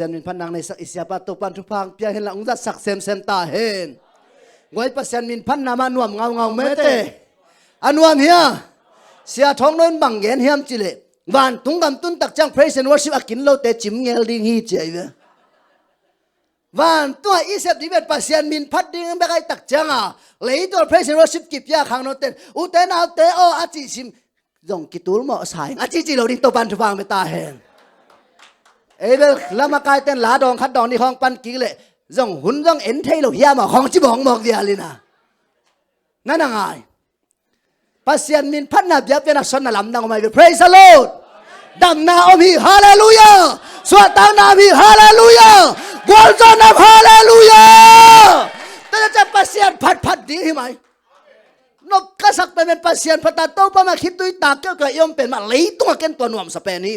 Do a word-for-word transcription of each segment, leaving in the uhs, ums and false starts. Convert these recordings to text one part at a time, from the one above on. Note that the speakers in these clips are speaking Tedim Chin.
Pasian min phatna hong neisak i siapa Topan thupha hong pia hen la, hong zatsak semsem ta hen. Guai, Pasian min phatna mah nuam ngaungau mete. A nuam hia? Sia Thawng Nawn bang gen hiam cih leh, vantung gam tun tak ciang praise and worship a kin lote cim ngel ding hi ci ahi ve. Vantungah i sep ding pen Pasian min phat ding bek ahi tak cianga, leitung praise and worship kipia khang nawn ten, ute naute aw a cih sim zong kitul mawh sa ing a cici lo ding Topan thupha hong pia ta hen. Ei bel lam a kaiten la dawng khat dawng nih khawng pan kik leh zong hun zong en thei lo hiam a khawng ci bawngmawk vial ina. Na na ngai. Pasian min phatna biakpiakna sonna lamdang om ahi ve. Praise the Lord. Damna om hi. Halleluiah. Suahtakna om hi. Halleluiah. Gualzawhna om. Halleluiah. Tata ca Pasian phatphat ding hi mai. Nop ka sak pen pen Pasian phat a, Topa mah khitui tak keuhkeuh i om pen mah leitungah ken tua nuamsa pen hi.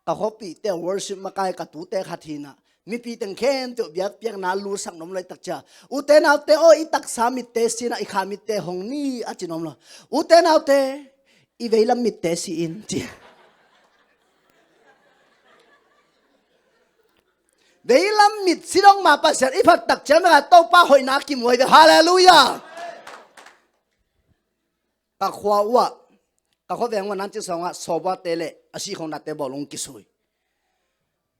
Ka khuapihte worship makai ka tute khat hinah, mipi teng khempeuh biakpiakna lusak nuam lo i takcia, ute naute aw, i taksa mitte sinah i kha mitte hong ni a ci nuam lo. Ute naute, i veilam mitte si in ci. Veilam mit si dong ma Pasian i phat takcia meka Topa hoihna kimuai ve. Halleluiah. Ka khua uhah, ka khua veng uah nan cin sawngah sawbuate le a sihkhongnate bawlung kisui.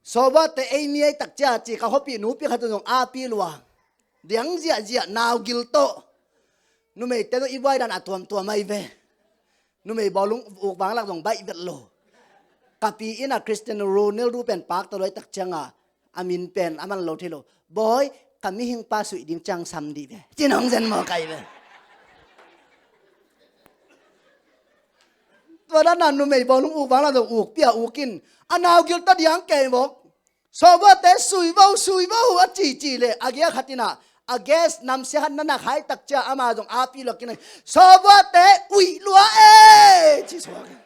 Sawbuate ei mi ei takcia ci ka khuapih nupi khat zong api lua. Diang ziahziah naugil tawh. Numeite zong i buaidan a tuamtuam ahi ve. Numei bawlung uk vanglak zong baih vet lo. Ka pi ina Cristiano Ronaldo pen pakta luai takcianga a min pen a man lo thei lo. Bawi, ka mihing pa suih ding ciang sam dih ve. Cin hong zen mawk ahi ve. Tua dana numei bawlung uk vanglak zong uk pia ukin a naugil ta diang kei mawk. Sawbuate sui vo, sui vo a cici le a gia khat ina a gas namsia khat na nak hai takcia ama zong api lua kinai. Sawbuate uih lua e ci sawbuate.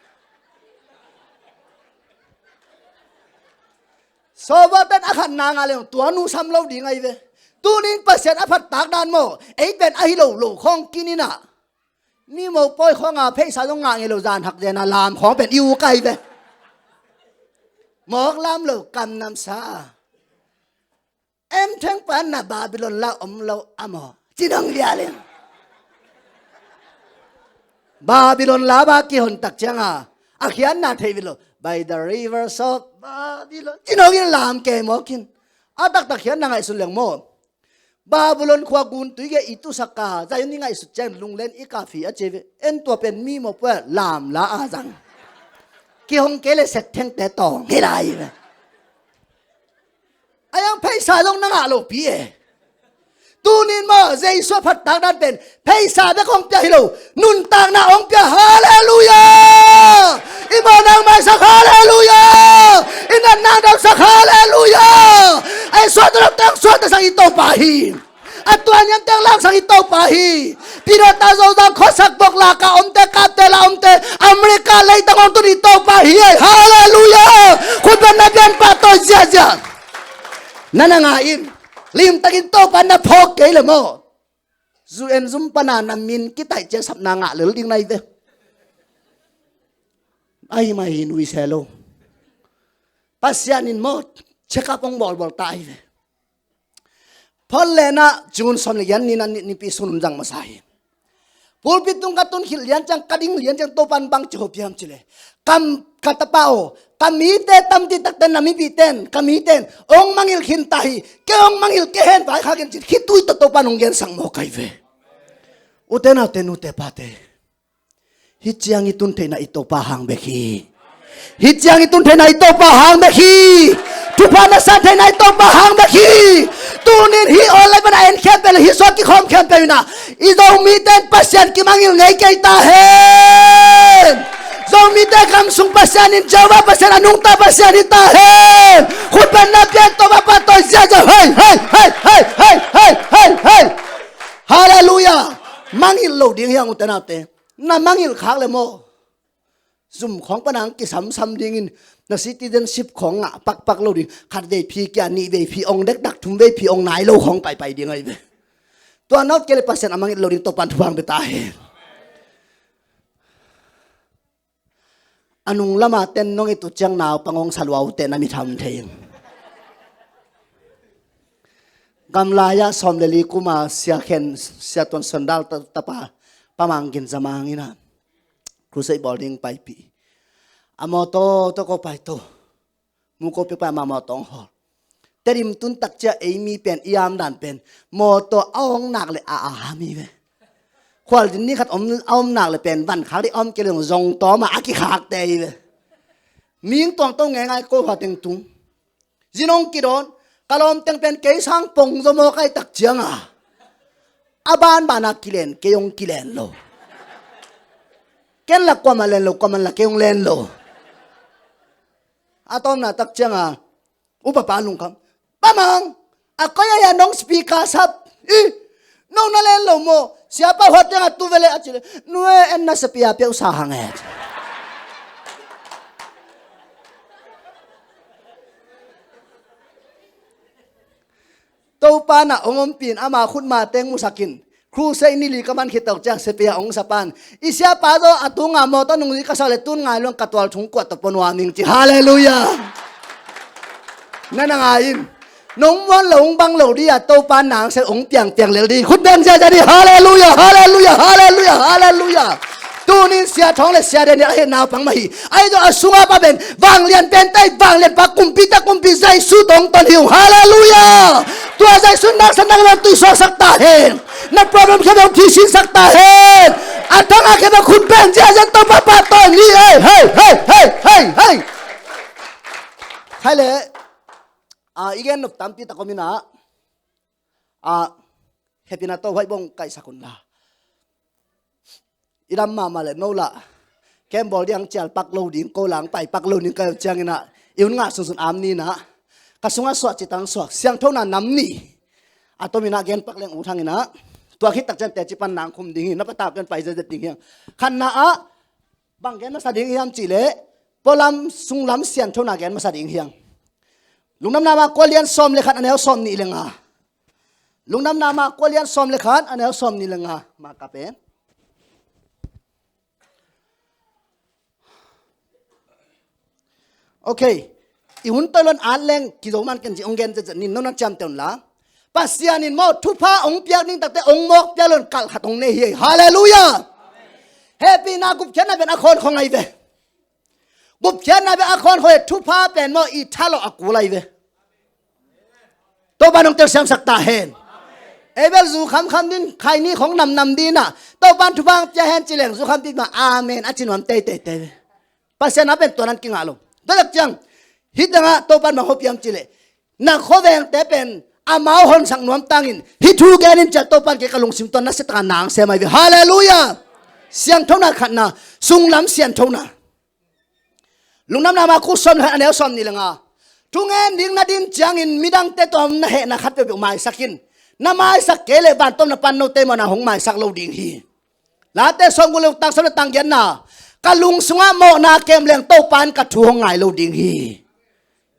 Sawbuate a khat na ngah le tua nu sam lo ding ahi ve. Tunin Pasian a phat tak dan maw, ei pen ahi lo lo khawng kinina. Mi mopawi khawng a pheisa zong ngah ngei lo zan hak zena lam khawng pen i uk ahi ve. Mawk lam lo kam namsa. Em theng pan na Babylon la om lo a maw? Ci dong vialin. Babylon la ba kihon takcianga a khiatna thei vilo. By the rivers of Babylon. Ci dong in lam kei mawkin. A taktak khiatna ngaihsun leng maw? Babylon khua guntui ge i tusaka Zion i ngaihsut ciang lunglen i kafi a ci ve. En tua pen mi mawpua lam la a zang. Kihong kei le set thengte tawng hi lai ve. A yang pheisa zong na ngah lopi e. Tunin maw Jesu a phattak dan pen pheisa bek hong pia hi lo. Nuntakna hong pia. Halleluiah. I mawhna hong maisak. Halleluiah. I natna hong damsak. Halleluiah. Ei suahta lo teng suahtasak i Topa hi. A tuaniam teng laksak i Topa hi. Pilota zozang khuasak bok laka omte kapte la omte America leitang hong tun i Topa hi. Halleluiah. Khutbetna pian pahtawi ziazia. Na na ngah in. Limtakin Topa na phawk kei le maw? U N zum pana na min kitaih ciang sapna ngah lel ding nai ve. Ahi mah hi nuise lo. Pasian in maw check up hong bawlbawl ta ahi ve. Paul lenah June sawm le giat nina nipi sun hun zang masa hi. Pulpit tung ka tun khilh lian ciang ka ding lian ciang Topan bang ci hopiam ci le. Kam ka tapa aw, ka mite tamti takten na mipiten ka miten hong mangil khin ta hi. Kei hong mangil kei hen vai kha gen cin khitui tawh Topan hong gensak maw kai ve. Ute naute nute pate. Hih ciang i tun theihna i Topa hang bek hi. Hih ciang i tun theihna i Topa hang bek hi. Thupha na san theihna i Topa hang bek hi. Tunin hih online pana en khempeuh le hih suak kikhawm khempeuh inah i Zomite in Pasian kimangil ngei kei ta hen. Zomite kam sung Pasian in Jehovah Pasian a nungta Pasian hi ta hen. Khutbetna pian Topa pahtawi ziazia. Hei hei hei hei hei hei hei hei. Halleluiah. Mangil lo ding hi hang ute naute. Na mangilh khak le maw? Zum khawng pana ang kisamsam dingin na citizenship khawng ngah pakpak lo ding. Khat vei phi kia, nih vei phi ong dekdak, thum vei phi ong nai lo khawng paipai ding ahi ve. Tua nawt kei le Pasian a mangilh lo ding Topan thupha hong pia ta hen. a nung lama ten nong i tu ciang naupang hong sa lua uh teh na mit ham thei ing. Gamlai-ah sawm le li kuma Sia Khen, Sia Tuan Suan Dal ta, tapa, Pa Mang Gin Za Mang in ah crusade bawl ding paipih. A mawtaw tawh ko paito. Mu ko pek pai a, ma mawtaw hong hawl. Tedim tun tak ciang ei mi pen i am dan pen mawtaw a hong nak le a a ham hi ve. Khual din ni khat om, a om nak le pen van khak ding a om kei le zong zong tawm a a kikhakte hi ve. Mihing tuangto ngeingai ko hua teng tung. Zin hong kidawn, ka lawm teng pen kei sang pong zaw mawk ai tak ciang a, a banban a kilen, kei hong kilen lo. Ken la kuamah len lo, kuamah la kei hong len lo. A tawpna tak ciang a, upapa lungkham, Pa Mang, a koi a hia nong speaker sap? I, nong na len lo maw? Siapa huat teng a tu vele a ci le, nu e, en na sapia peuh sa hang e. Topa na hong ompih in ama khutma teng musak in. Crusade ni li ka man khit tawh ciang sepia hong sa pan, i siapa zaw a tunga mawtaw nungzui ka sak le tun ngai luang ka tualthung kuat tawh pua nuam ing ci. Halleluiah. Na na ngai in. Nong muan lo hong bang lo dih a, Topa nang sel hong piangpiang lel dih. Khut beng ziazia dih. Halleluiah, halleluiah, halleluiah, halleluiah. Tunin Sia Thawng le Sia Daniel a hih naupang mah hi. Ahi zong a sungah pa pen vanglian pen tai, vanglian pa kumpi ta kumpi Jesu tawh hong ton hi ung. Halleluiah. Tua Jesu nang sa nang lam tui suaksak ta hen. Na problem khia beng tui sinsak ta hen. A thang a khia beng khut beng ziazia Topa pa ton hi. Hei, hei, hei, hei, hei. Khai le. A, i gen nop tampi tak om in ah. A, hehpihna tawh huaih bawng kaihsak un la. I dam mahmah le no lah. Kem bawl ding cial pak lo ding, ko lang pai pak lo ding ka ciang in ah, i hun ngah sunsun am ni in ah, ka sungah suah citang suak siangthona nam ni. A tom in ah gen pak leng ut hang in ah. Tua khit tak ciang teci pan nang khum ding hi, na patau ken pai zetzet ding hi hang. Khatna ah, bang gen masa ding hiam cih leh, pualam sunglam sianthona gen masa ding hi hang. Lungdamna ma kua lian sawm le khat a neu sawm nih le nga. Lungdamna ma kua lian sawm le khat a neu sawm nih le nga. Ma ka pen. Ok. I hun toi lon at leng kizo man ken ci hong gen zetzet nin nona ciamteh un la. Pasian in maw thupha hong piak ning takte hong mawk piak lon kalh khat hong nei hi. Halleluiah. Hehpihna gupkhiatna pen a khawn khong ahi ve. Gupkhiatna pen a khawn khong thupha pen maw i thalawh a kul ahi ve. Topa nong telsiamsak ta hen. Abel zu khamkham din khaini khong namnam din ah Topa in thupha hong pia hen ci leng zu khampi ma amen a ci nuam teitei te ve. Pasian a pen tuan an kingah lo. Tua lak ciang hih tengah Topa in bang hopiam ci leh, na khuavengte pen amau honsak nuam tangin hih thu genin ciah Topa in kei ka lungsim tuan na setaka nang sem ahi ve. Halleluiah. Sianthona khatna, sunglam sianthona. Lungdamna ma kua sawm le khat a neu sawm nih le nga. Thungen ding na din ciangin midangte tawh na hehna khat peuhpeuh maisak in. Na maisak kei leh vantom na pan note mawhna hong maisak lo ding hi. Late sawm guk le tang sawm le tang giatna. Ka lung sungah mawhna kem leng Topa in ka thu hong ngai lo ding hi.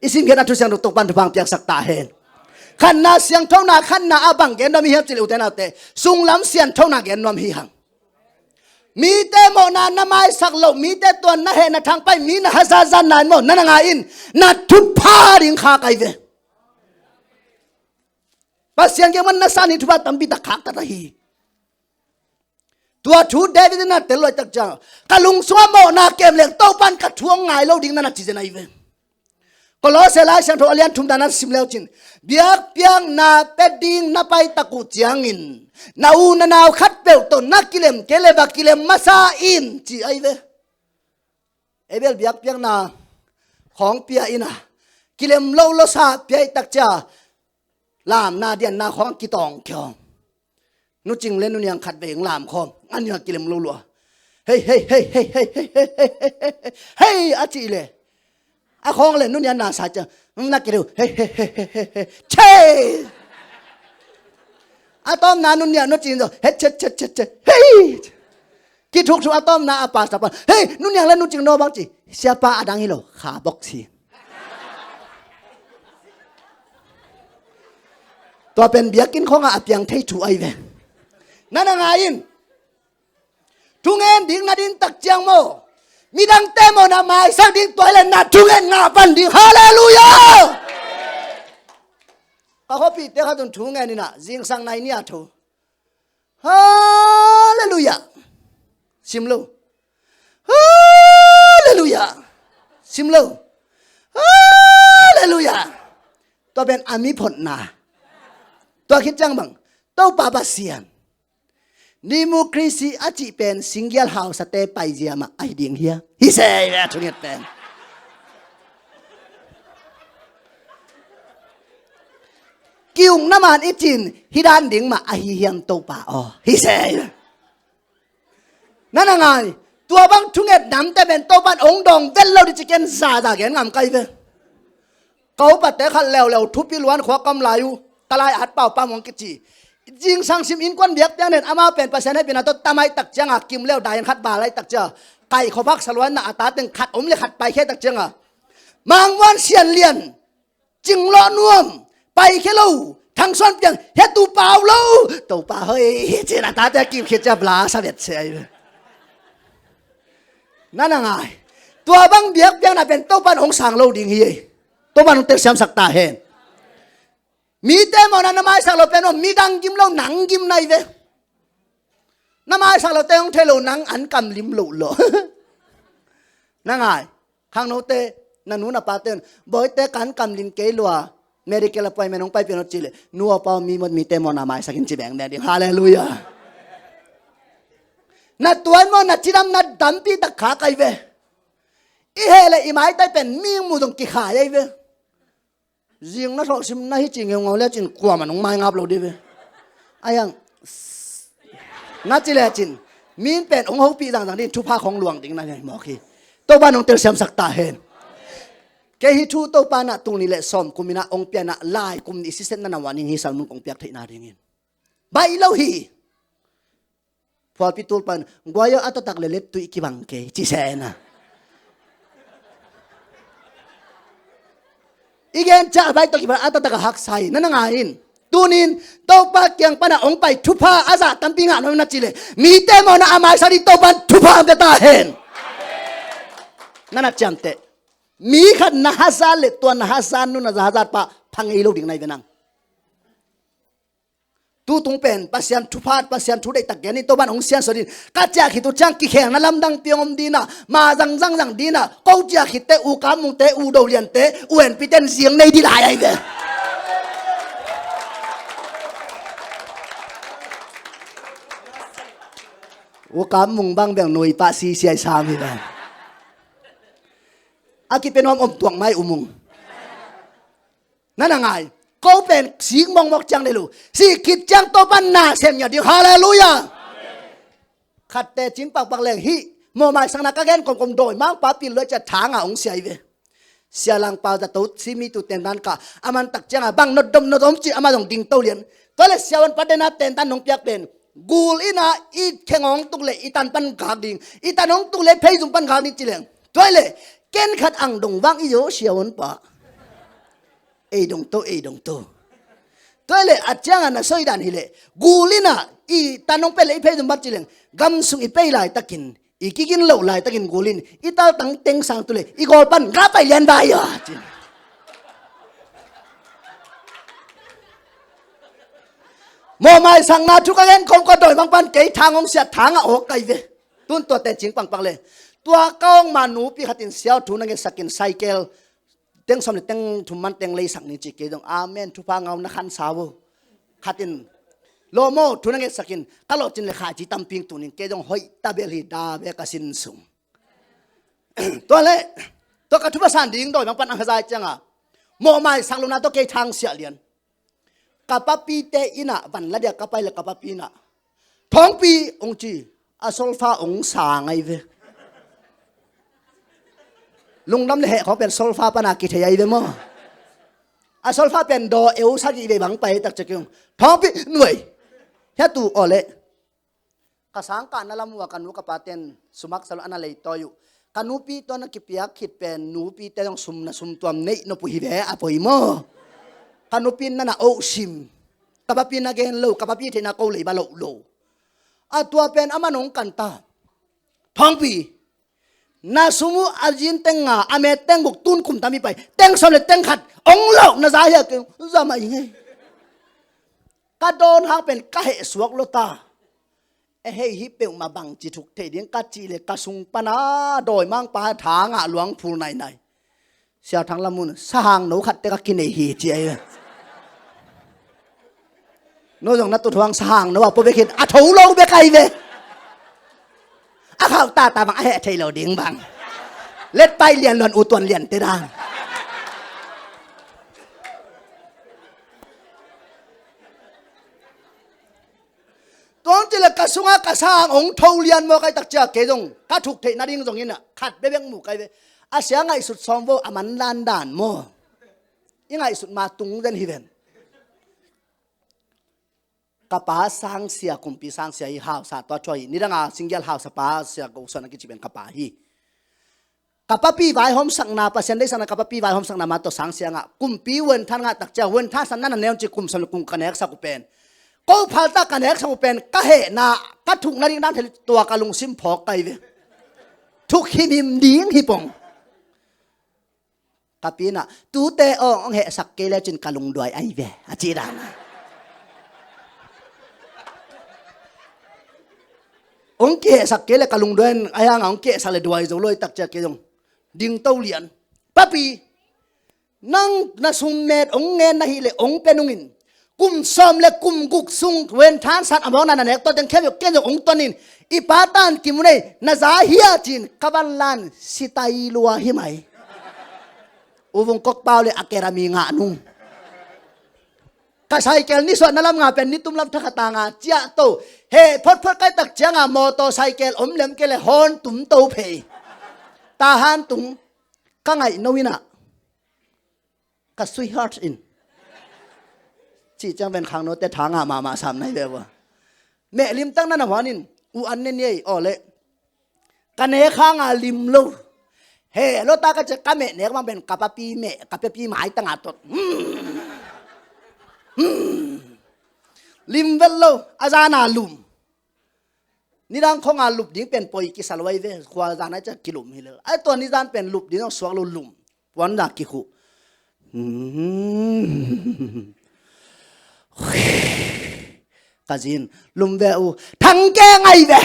I simkhiatna thu siangtho Topa in thupha hong piaksak ta hen. Khatna siangthona khatna ah bang gen nuam i hiam ci leh ute naute, sunglam sianthona gen nuam hi hang. Mite mawhna na maisak loh, mite tuan na heh na thangpai, mi na hazazan na in maw, na na ngai in, na thupha ding kha kai ve. Pasian kiang man na san hi thupha tampi tak khak ta ta hi. Tua thu David in a tel luai tak ciang, ka lung sungah mawhna kem leng Topa in ka thu hong ngai lo ding na na ci zen ahi ve. Kolose Lai Siangtho a lian thum dan a sim leu cin, biakpiakna pia ding na pai tak uh ciangin na u na nau khat peuh tawh na kilem kei leh va kilem masa in ci ahi ve. Abel biakpiakna khawng pia in a kilem lo lo sa pia i tak cia lamna dianna khawng a kitawng khiawng. Nucing le nuniang khat vei lam khawm a nia kilem lo lua. Hei, hei, hei, hei, hei, hei, hei, hei, hei, hei, hei, hei, a cih le a khawng le nuniang na sa ciang na kilem, hei, hei, hei, hei, hei, hei, che. A tawmna nuniang nucing zo, hei, che, che, che, che, hei. Kithukthuk a tawmna a pastor pan, hei, nuniang le nucing no bang ci, siapa a dang hi lo, kha bok si. Tua pen biakinn khawngah a piang thei thu ahi ve. Na na ngai in. Thungen ding na din tak ciang maw, Midangte mawhna maisak ding, tua hi leh na thungetna pan ding. Halleluiah. Ka khuapihte khat un thu ngen inah zingsang nai ni-a thu. Halleluiah. Sim lo. Halleluiah. Sim lo. Halleluiah. Tua pen a mi photna. Tua khit ciang bang, Topa Pasian, democracy a cih pen singgial hausate paizia mah ahi ding hia? Hi se ve, a thunget pen. Ki-ukna man i cin hih dan ding mah ahi hiam Topa aw? Hi se ve. Na na ngai, tua bang thunget namte pen Topan hong dawng vet lo ding ci ken zaza gen ngam kai ve. Ka upate khat leuleu thupi luan khua kam lai uh, ka lai-at paupam hong kici. Zingsang sim innkuan biakpiak nen amau pen Pasian hehpihna tawh tamai tak cianga kim leu daian khat ba lai tak cia, kai khuavak saluanna a tateng khat om le khat paikhia tak cianga, Mangmuan Sianlian, Cinglawh Nuam, paikhia lo, Thangsuan Piang, hia tu pau lo, Topa hoi, hi cin a tate a kim khit cia bla sa vet se ai ve. Na na ngai, tua bang biakpiakna pen Topan hong sang lo ding hi ei. Topan hong telsiamsak ta hen. Mite mawhna na maisak lo pen aw, midang gim lo, nang gim nai ve. Na maisak lote hong thei lo, nang an kam lim loh lo. Na ngai, khangnote, na nu na pate un, bawite kan kam lim kei lua, medical appointment hong pai pian aw ci leh, nu aw pa aw, mi mawh, mite mawhna maisak in ci beng ne ding. Halleluiah. Na tuan maw, na cidam na dampi tak kha kai ve. I heh le i maitai pen mi mu zong kikhai ai ve. Zing na thawh sim na hi ci ngeungau lecin kuamah nong maingap lo dih ve. Aiang na ci lecin min pen hong hopih zangzang dih, thupha khong luang ding na hi mawk hi. Topa nong telsiamsak ta hen. Kei hi thu Topa na tul nih le sawm kum inah hong pianah lai kum nih sisetna na wanin hi salmun kong piak theihna dingin baih lo hi. Phualpi tulpan guayo a tatak le let tuih kibang kei ci sena. I gen ca a bai tawh kibang a tatak a haksa hi. Na na ngai in tunin Topa kiang pana hong pai thupha a zah tampi ngah nuam na ci le mite mawhna a maisa dih Topan thupha a pia ta hen. Na na ciamteh mi khat na hazat le tua na hazat nu na hazat pa pha ngei lo ding nai ve nang. Tutung pen Pasian thupha, Pasian thu deihtak gen in Topan hong siansuah din ka ciah khit uh ciang kikhengna lamdang piang om dinah ma zangzangzang dinah ko ciah khitte u Kam Mungte u Do Liante u En Piten ziang nei dih lai ai ve. U Kam Mung bang beng nuipah sisiai sam hi bang a kipia nuam om tuak mai U Mung. Na na ngai ko pen sik mawkmawk ciang le lo sik khit ciang Topan na sem ngiat ding. Halleluiah. Khatte cing pakpak leng hih mawhmaisakna ka gen komkom dawimangpa pil luai cia thanga hong siai ve. Sia Langpa zato simi tu tendan ka a man tak cianga bang notdom notdom ci ama zong ding to lian. Tua le siavuan pa dena tendan nong piak pen gul ina i kheng hong tuk le i tan pan gak ding, i tan hong tuk le i pheizum pan gak ding ci leng. Tua le ken khat ang dong vang i zo siavuan pa. Ei dong to, ei dong to. Tua le a cianga na soidan hileh gul ina i tan hong pet le i pheizum pan ci leng gam sung i pei laitakin i kigin loh laitakin gul in i taltang teng sang tu le i gawl pan ga pai lian vai a ci. Mawhmaisakna thu ka gen kong ka dawi bang pan kei thang hong siat thang a awk kai ve. Tun tua tecing pangpak le tua ka hong ma nupi khatin siau thu na ngetsakin cycle teng sawm le teng thum man teng leisak ni ci kei zong amen thupha ngau na khansa vo. Khatin lawmaw thu na ngetsakin ka lawhcin le khaici tamping tunin kei zong hoih tabel hi da ve ka sin sung. Tua le tua ka thupha san ding dawi bang pan ang hazai cianga mawhmaisak lona tawh kei thang siah lian. Ka papite inah van la dia ka pai le ka papi inah Thawngpi hong ci a solfa hong sa ngai ve. Lungdam le heh khawng pen solfa pana kithei ai ve maw? A solfa pen daw eu sagih vei bang pai tak cek kei hong Thawngpi nuai hia tu aw le. Ka sangkahna lam uh a ka nu ka paten sumak salon ana leitawi uh. Ka nupi tawh na kipiak khit pen nupite zong sum na sumtuam neih nop uh hi ve a poi maw? Ka nupi in na na oh sim. Ka papi na gen lo, ka papi theihna ko lei ba loh lo. A tua pen a man hong kanta. Thawngpi Na sum uh a zin teng nga, a met teng guk, tun kum tam hi pai. Teng sawm le teng khat ong lo na za hia kei, za mah i ngei. Ka dawn hang pen ka heh suak lo ta. E hei hi peuhmah bangci thuk thei ding ka cih le ka sung pana dawimangpa tha ngah luang phul nainai. Sia Thang Lam un sahang no khat te ka kinei hi ci ai ve. No zong na tut huang sahang no a pua bek hin a tho lo bek ai ve. A khauh tata bang a heh thei lo ding bang. Letpai lian luan u tuan lian te dan. Tuang cile ka sunga ka sang ong tho lian maw kai tak cia kei zong ka thuk theih nading zong ina khat bebek mu kai ve. A sia ngaihsut sawm vo a man lan dan maw? I ngaihsut ma tung zen hi ven. Ka pa sangsia, kumpi sangsia hi, hausa tua thua hi. Nidanga singgial hausa pa sia ko suan a kici pen ka pa hi. Ka papi vaihawmsakna, Pasian deihsakna ka papi vaihawmsakna ma tawh sangsia ngah, kumpi wenthan ngah takcia wenthan san nana neun ci kum san kum ka neksak uh pen. Ko phalta ka neksak uh pen ka hehna ka thukna ding dan thei tua ka lungsim phawk kai ve. Thuk himhim ding hi pong. Ka pinah tute aw ong hehsak kei le cin ka lungduai ai ve a ci dan. Ong kihehsak kei le ka lungduai ai hanga ong kihehsak le duai zo loi takcia kei zong ding to lian. Papi, nang na summet ong ngen na hih le ong pe nungin kum sawm le kum guk sung wenthan san a mawkna na nek tua teng khemyo ken zong ong tonin i pa tan kimu nei na za hia cin ka van lan sitai lua hi mai. U Vung Kok Pau le a kera mi ngah nung. Ka cycle ni suah na lam nga pen ni tum lam thakhatanga ciah to. He photphot kai tak cianga motorcycle om lem ke le hon tum to phei. Tahan tung ka ngaih no inah ka sweetheart in. Cih ciang ven khang note thanga mahmah sam nai ve vua. Meh limtak na na huan in u an ne niai aw le. Ka nek hanga lim lo. He lo ta ka cek ka meh nek bang pen ka papi meh ka papi mai tanga tot. Hmm. Hmm. Lim vet lo a zana lum. Nidang khonga lup ding pen poi kisa lo ai ve khua zana ca kilum hi lo. Ai tua nizan pen lup ding zong suak lo lum. Puan za kikhuh. Hmm. Ka zin lum ve uh thang ke ngai ve.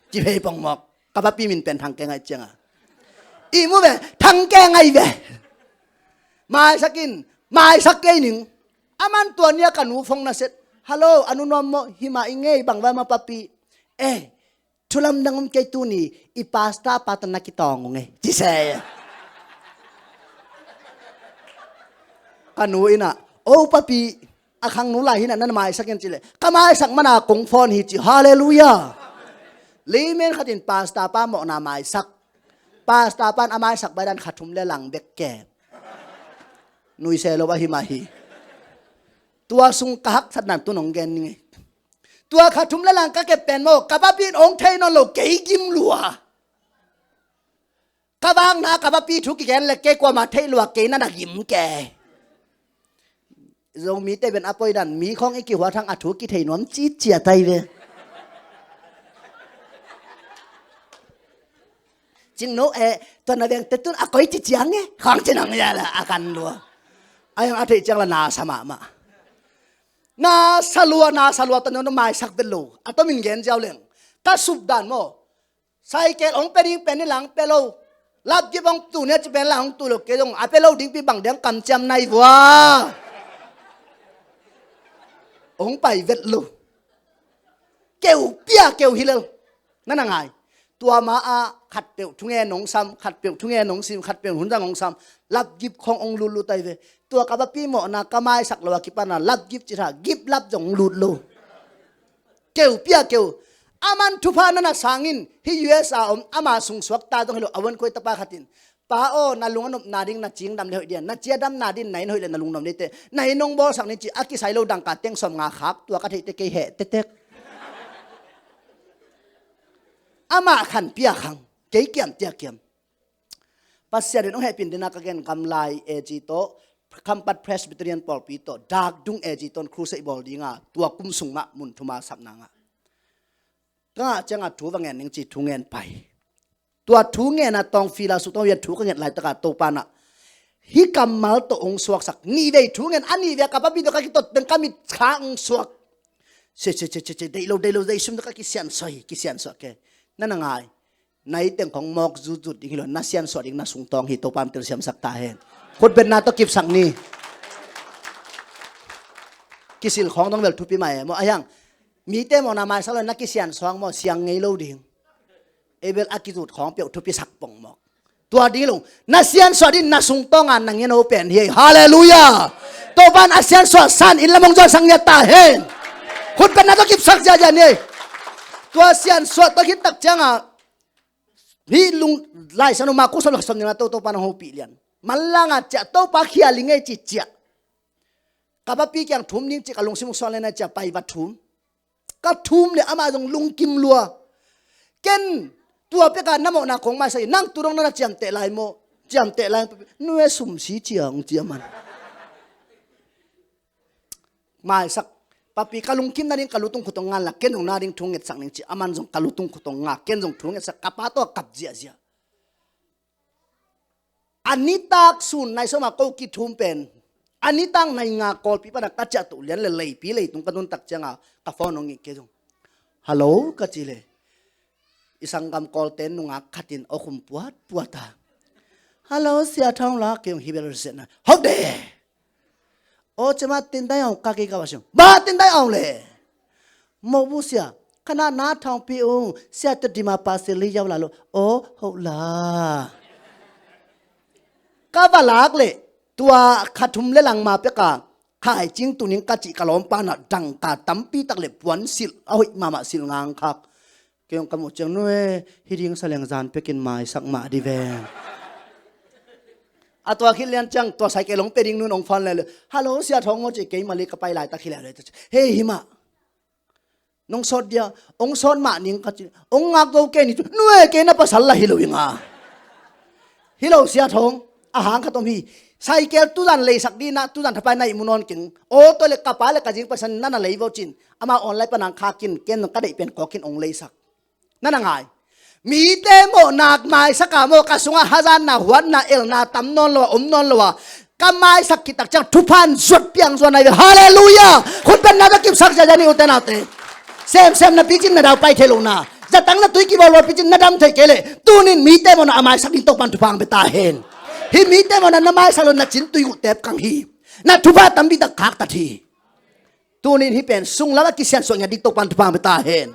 Ci phei pong mawk ka papi min pen thang ke ngai cianga i mu ve thang ke ngai ve. Maisak in maisak kei ning. Aman tua nia ka nu phong na set. Hello a nu nuam maw hima i ngei bang va ma papi. Eh, thulam dang om kei tuni i pasta pa tan na kitawng ung e ci se. Ka nu ina o papi a khang nu lai hina nan maisak in cile ka maisak mana kong phone hi ci. Halleluia. Leimen khatin pasta pa mawhna maisak. Pasta pan a maisak baidan khathum le lang bek ke. Nuise lo a hima hi. Tua sung ka haksatna tu nong gen ning e. Tua kha thum le lang ka kep pen maw ka papin ong thei nawn lo kei gim lua. Ka vakna ka papi thu kigen le kei kuama thei lua kei nana gim ke. Zomite ben a poidan mi khong i kihua thang a thu kithei nuam ciciat ai ve. Cingno e tua na veng tetun a koi ciciang e khong cinang ya la a kan lua. Ai ang a thei ciang la na sa mahmah. Na salua na salua ta nyo no maisak vet lo a tomin gen ziau leng. Ka sup dan maw. Cycle ong pe ding pen ni lang pe lo. Lapgip ong tu nia ci pen lang ong tu lo kei zong a pe lo ding pi bang deng kamciam nai vua. Ong pai vet lo. Keu pia keu hi lo. Nana ngai. Tua ma a khatpeuh thungen ong sam khatpeuh thungen ong sim khatpeuh hunzang ong sam. Lapgip khong ong lutlut ai ve. Tua ka papi mawhna ka maisak lo a kipana lapgip ci tha gip lap zong lut lo. Keu pia keu. Aman thupha nana sangin hi U S a om ama sungsuak ta dong hilo a wan koi tapa khatin. Pa aw na lung a nopna ding na cingdam le hoih dian na ciadamna din na in hoih le na lungnuam dite na in nong bawlsak ni ci a kisai lo dangka teng sawm nga khak tua ka theihte kei heh tetek. Amah khan pia khang kei kiam tia kiam. Pasian in hong hehpih dena ka gen gamlai A G tawh Khampat Presbyterian pawlpi tawh Dakdung A G tawh crusade bawl dinga tua kum sung mah mun thuma sapna ngah. Ka ngah cianga thu va ngen ning ci thu ngen pai. Tua thu ngen a tawng fila su tawng wian thu ka nget laitaka Topa na hih kammal tawh hong suaksak. Nihvei thu ngen a nihvei a ka papi tawh ka kitot teng ka mit kha hong suak. Sia sia sia sia sia, deih lo deih lo, deih sum tawh ka kisiansuah hi, kisiansuah ke. Na na ngai. Na iteng khong mawk zutzut ding hi lo, na siansuah ding na sungtawng hi. Topa in telsiamsak ta hen. Khutbetna tawh kipsak ni. Kisil khawng dong bel thupi mah e maw, a hiang. Mite mawhna maisak lo na kisiansuah maw, siang ngei lo ding. Ei bel a kizut khawng peuh thupisak pong mawk. Tua ding lo na siansuah ding na sungtawng a na ngen ho pen hi. Halleluiah. Topa in a siansuah san in lam hong zuansak ngiat ta hen. Khutbetna tawh kipsak ziahziah ni. Tua siansuah tawh khit tak cianga hih lung Lai Siangtho Marku sawm le khat sawm nihna tawh Topa in hong hopih lian. Manlang a ciah Topa khia ling ei ci ciah. Ka papi kiang thum ding ci ka lungsim hong suan le na ciah pai va thum. Ka thum le amah zong lungkim lua. Ken tua peka na mawhna kong maisak hi, nang tu dong na na ciamteh lai maw? Ciamteh lai, nu e sum si ciang ci aman. Maisak. Papi ka lungkim nading ka lutung khutong ngan la, ken zong nading thu ngetsak ning ci, aman zong ka lutung khutong nga, ken zong thu ngetsak, ka pa tawh kap ziahziah. A nitak sun nai sawma ko kithum pen a nitak nai nga Kawlpi pana ka ciah tuh lian le leipi leitung ka nuntak cianga ka phone hong ngih kei zong. Hallo ka ci le i sanggam Kawlte nungak khatin aw khum puatpuat a. Hallo Sia Thawng la kei hong hi bel resehna hok de. Aw cema tindai aw ka kei ka va siang ba tindai aw le. Mobu sia, kana na thawngpi ung sia tu dima pa sili yau la lo. Aw hoh la. Ka va lak le tua kha thum le langma peka khaicing tuning ka cih ka lawmpa na dangka tampi tak le puan silh a hoih mahmah silh ngang khak. Kei hong ka muh ciang nu e, hi ding sa leng zan pekin maisak mah di ve. A tua khit lian ciang tua sai kei long pe ding nun hong phone le le. Hallo Sia Thawng maw ci kei mali ka pai laitak hi le le. Hei hi mah. Nong sawt dia, ong sawt mah ning ka ci, ong ngak zo kei ni cu, nu e kei na pasal la hi lo i nga. Hi lo Sia Thawng, a hang khat om hi. Cycle tuzan leisak dina, tuzan thapai na ih mu nawn keng. Aw tua le ka pa le ka zing pasan na na lei vo cin. Ama online panang khakin, ken ka deih pen kawkin ong leisak. Na na ngai. Mite mawh nak maisaka maw ka sungah hazatna, huatna, elna tam nawn lo a, om nawn lo a. Ka maisak khit tak ciang thuphan zuat piang zuan ai ve. Halleluiah. Khutbetna ka kipsak ziazia ni ute naute. Semsem na picin na dau pai thei lo na. Zatang na tui kibawl bawl picin na dam thei kei leh. Tunin mite mawhna a maisak ding Topan thupha ang bia ta hen. Hi mite mawhna na maisak lo na cin tui uh tep kang hi. Na thupha tampi tak khak tat hi. Tunin hi pen sunglam a kisiansuah ngiat ding Topan thupha ang bia ta hen.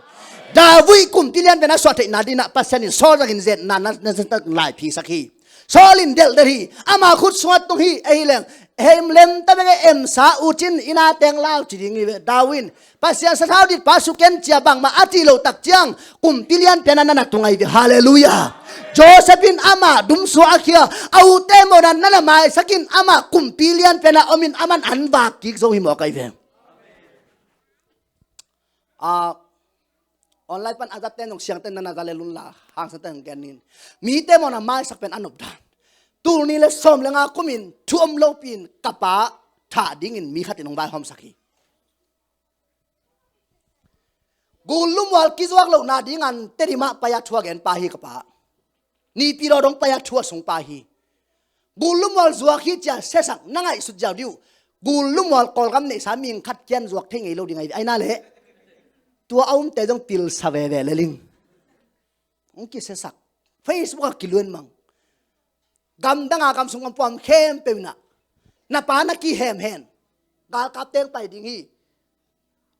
David kumpi lian pen a suah theihna dinah Pasian in Saul zangin zetna na, na, na, na laiphisak hi. Saul in delhdel hi. Ama khut sungah tung hi. Ei leng hem lem ta bek e, emsa uh cin ina teng lau ci ding hi ve. David in Pasian sathau dit pa suken cia bangmah a cih loh tak ciang kumpi lian pen a na na tung ai ve. Halleluiah. Joseph in ama dumsua a khia a ute mawhna na na maisakin ama kumpi lian pen a omin aman an vak kik zo hi mawk ai ve. A online pan a zatte nong siangte na na za le lunla hangsan te nong gen nin. Mite mawhna maisak pen a nop dan. Tul ni le sawm le nga kumin thu om lopi in ka pa thah dingin mi khatin hong vaihawmsak hi. Gul lumual kizuak lohna dingan Tedim ah pai a thu a gen pa hi ka pa. Nipi dawdong pai a thu a sung pa hi. Gul lumual zuak hi cia siasak na ngaihsut ziau dih uh. Gul lumual Kawlgam neihsa ming khat kian zuak thei ngei lo ding ai ve. Ai na leh tua a umte zong pilsa veve le ling. Hong kisiasak. Facebook ah kiluan mang. Gamdang a gamsung gampuam khempeuh inah na pa na kihem hen. Galkap teng pai ding hi.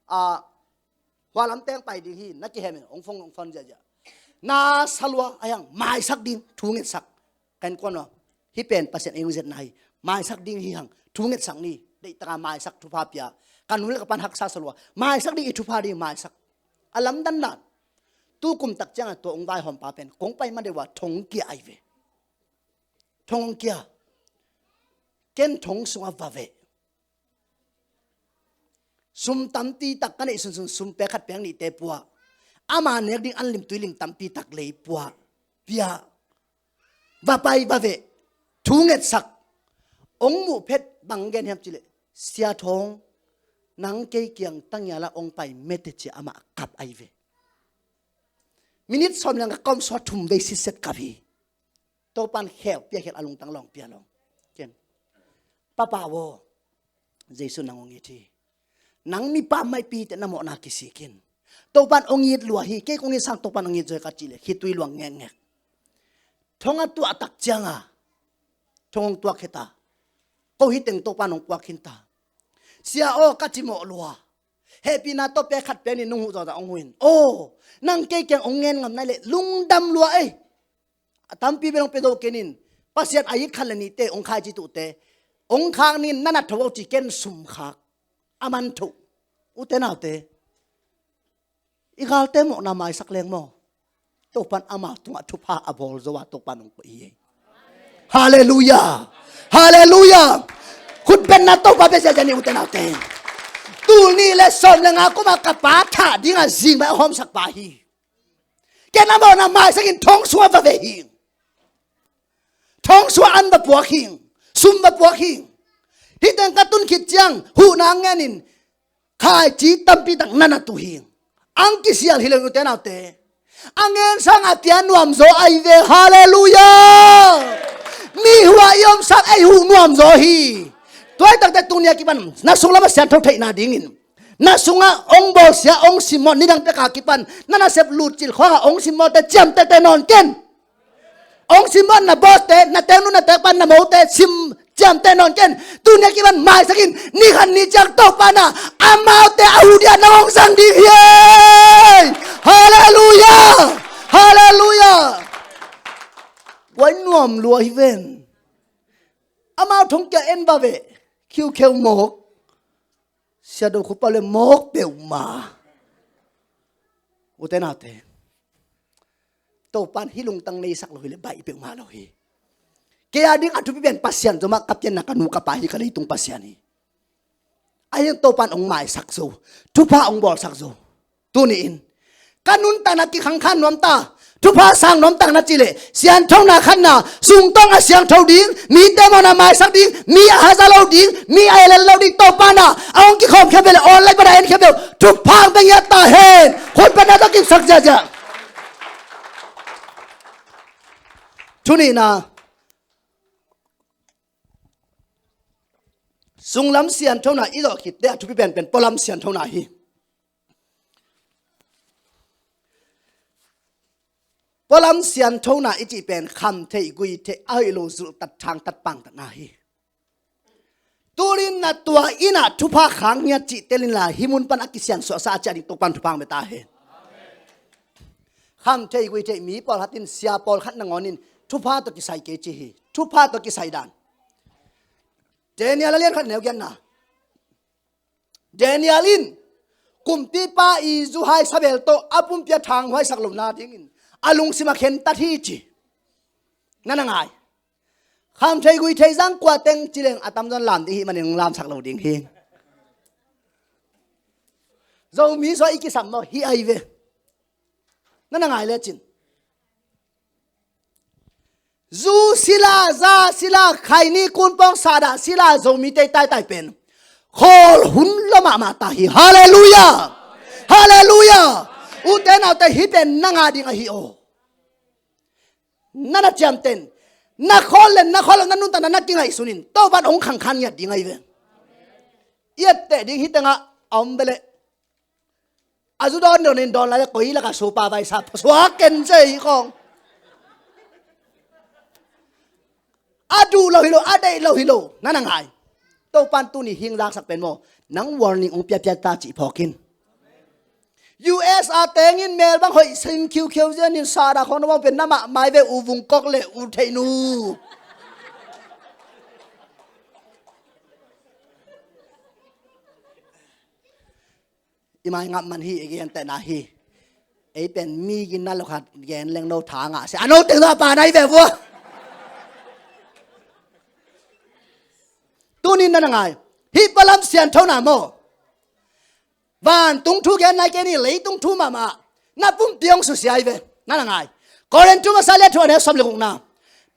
A hualam teng pai ding hi. Na kihem hen. Hong phong hong fon ziazia. Na salua a hiang maisak ding thu ngetsak. Kan kuan lo. Hi pen Pasian ei hong zetna hi. Maisak ding hi hang. Thu ngetsak ni. Deihtaka maisak thupha pia. Kan nu le ka pan haksa salua. Maisak ding i thupha ding maisak. A lamdan dan. Tu kum tak cianga tua hong vaihawm pa pen kong pai ma deuh a thong kia ai ve. Thong hong kia. Ken thong sungah va veh. Sum tampi tak ka neih sunsun sum pek khat pek nihte pua. Ama nek ding an lim tui lim tampi tak lei pua. Pia. Va pai va veh. Thu ngetsak. Hong muh phet bang gen hiam cileh. Sia Thawng nang kei kiang tangiala hong pai mete cia amah kap ai ve. Minit sawm le nga ka om sua thum vei sitset kap hi. Topan kheu pia khel a lungtang lawng pia lawng. Ken, Papa aw, Jesu nang hong it hi. Nang mipa maipi teh na mawhna kisik in. Topan hong it lua hi, kei kong it sang Topan hong it zaw hi ka cih leh khitui luang ngekngek. Thong a tuah tak cianga thong hong tuak hi ta. Ko hi teng Topan hong puak khin ta. Sia aw, ka ci mawh lua. Hehpihna tawh pek khat pia ni, nung huh zawza hong huh in. Aw, nang kei kiang hong ngen ngam nai leh lungdam lua ei. A tampi bel hong pia zo ken in. Pasian a it khat le nihte hong khaici tuhte hong khak ni, na na tho aw ci ken, sum khak. A man tho. Ute naute, i galte mawhna maisak leng maw, Topan amau tungah thupha a bawl zo a Topan hong koih hi ei. Halleluiah. Halleluiah. Khutbetna Topa bia ziahziah ni ute naute. Tul nih le sawm le nga kum a ka pa thah dingah zing bai a hawmsak pa hi. Ken a mawhna maisak in thong sua va ve hi. Thong sua an va puak hi. Sum va puak hi. Hih teng ka tun khit ciang huhna ngen in khaici tampi tak na na tuh hi. Ang kisial hi lo ute naute. A ngen sang a tia nuam zaw ahi ve. Halleluiah. Mi huh a i om sang ei huh nuam zaw hi. Tua hi takte tuni a kipan na sunglam a siangtho theihna dingin, na sungah hong bawlsia hong simmawh nidang pek a kipan na nasep lutcil khawngah hong simmawhte ciamtehte nawn ken. Hong simmawh na bawlte, na teng nu na teng pa na mote sim ciamteh nawn ken. Tuni a kipan maisak in, ni khat ni ciang Topa na amaute a huh dia na hong zang ding hi ei. Halleluiah. Halleluiah. Guai nuam lua hi ven. Amau thong kia en va ve. Khiukheu mawk. Sia Do Khup pa le mawk peuhmah. Ute naute, Topan hih lungtang neisak lo hi le baih peuhmah lo hi. Kei a ding a thupi pen Pasian zomah ka pianna ka nu ka pa hi, ka leitung Pasian hi. Ahi hang Topan hong maisak zo, thupha hong bawlsak zo. Tuni in ka nuntakna kikhangkhan nuam ta, thupha sang nuam ta na cih leh sianthona khatna, sungtawng a siangtho ding, mite mawhna maisak ding, mi a haza lo ding, mi a elel lo ding, Topa na a hong kikhawm khia bel, online pana en khia bel, thupha hong pia ngiat ta hen. Khutbetna tawh kipsak ziahziah. Thu nihna, sunglam sianthona i zawh khitte a thupi penpen pualam sianthona hi. Pualam sianthona i cih pen kham theih, gui theih, a hoih lo zulhtat, thangtat, pangtatna hi. Tulin na tua innah thupha khang ngiat cih telin la, hih mun pan a kisiansuahsa a ciah ding Topan thupha hong pia ta hen. Kham theih, gui theih mi pawlkhat in, sia pawlkhat nangawn in thupha tawh kisai kei ci hi. Thupha tawh kisai dan. Daniel a lian khat neu giatna. Daniel in kumpipa i zuhai sabel tawh a pumpi a thanghuaisak lohna dingin a lungsim a khentat hi ci. Na na ngai. Kham thei gui thei zang kua teng ci leng a tamzaw in lam ding hi manin lamsak lo ding hi. Zomi sua i kisam maw hi ai ve. Na na ngai lecin. Zu sila, za sila, khaini kunpawng sada sila, Zomite taitai pen khawl hun lo mahmah ta hi. Halleluiah. Halleluiah. Ute naute, hih pen na ngah ding ahi aw. Na na ciamten, na khawl le na khawl lo na nuntakna na kingaihsunin Topan hong khangkhan ngiat ding ahi ve. I etteh ding hih tengah a om ve leh. A zu dawn dawn in dawn lai le koi laka supa vai sa suak ken zei kong. A duh lo hi lo, a deih lo hi lo, na na ngai. Topan tuni hing zaksak pen maw, nang warning hong piapia ta cih phawkin. U S a tengin mel bang hoih sim khiukheu zianin sada khong na bang pen na mahmai ve, u vungkok le u theihnu. I mai ngap man hi, i gentehna hi. Ei pen mi gin na lo khat gen leng no tha ngah se a no teng a pa nai ve vua. Tunin na na ngai. Hih palam sianthona maw, vantung thu gen nai kei ni, leitung thu mahmah. Na pumpi hong susia hi ve. Na na ngai. Korin thu masa le thu a neu sawm le gukna.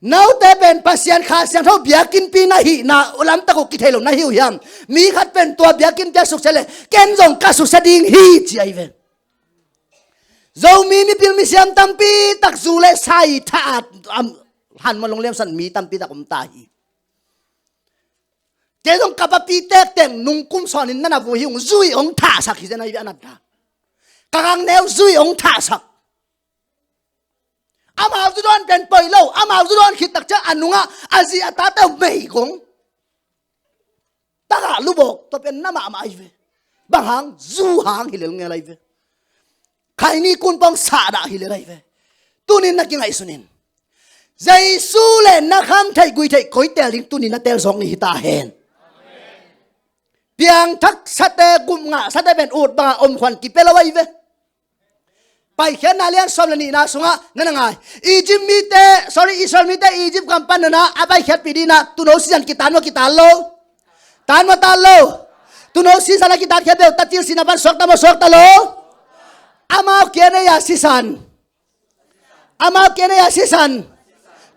Note pen Pasian Kha Siangtho biakinnpi na hihna lamtak uh kithei lo na hi uh hiam? Mi khat pen tua biakinnpi a susia le ken zong ka susia ding hi ci ahi ve. Zomi mipil misiam tampi tak zu le sai tha a, am, han ma long liamsan mi tampi tak om ta hi. Kei zong ka papi tektek nungkum sawnin na na vui hi ung, zui hong thahsak hi zen ahi ve a nat dan. Ka gang neu zui hong thahsak. Amau zu dawn pen poi lo, amau zu dawn khit tak ciang a nungah a zi a tate uh meigong. Takah lubawk tua pen na mahmah ahi ve. Bang hang, zu hang hi lel ngel ahi ve. Khaini kunpawng sahdah hi lel ahi ve. Tunin na kingaihsun in. Jesu le na kham theih gui theih koi tel ding tunin na tel zawk ni hi ta hen. Piangthak sate, gupngah sate pen ut bangah om khuan kipia lo ahi ve. Paikhiatna lian sawm le nihna sungah na na ngai. Egypt mite, sorry, Israel mite Egypt gam pan nana a paikhiatpih dihna tuuno sisan kitan maw kitan lo? Tan maw tan lo? Tuuno sisan a kitan khiat beuh tatil sina pan suakta maw suakta lo? Amau kia nei a sisan. Amau kia nei a sisan.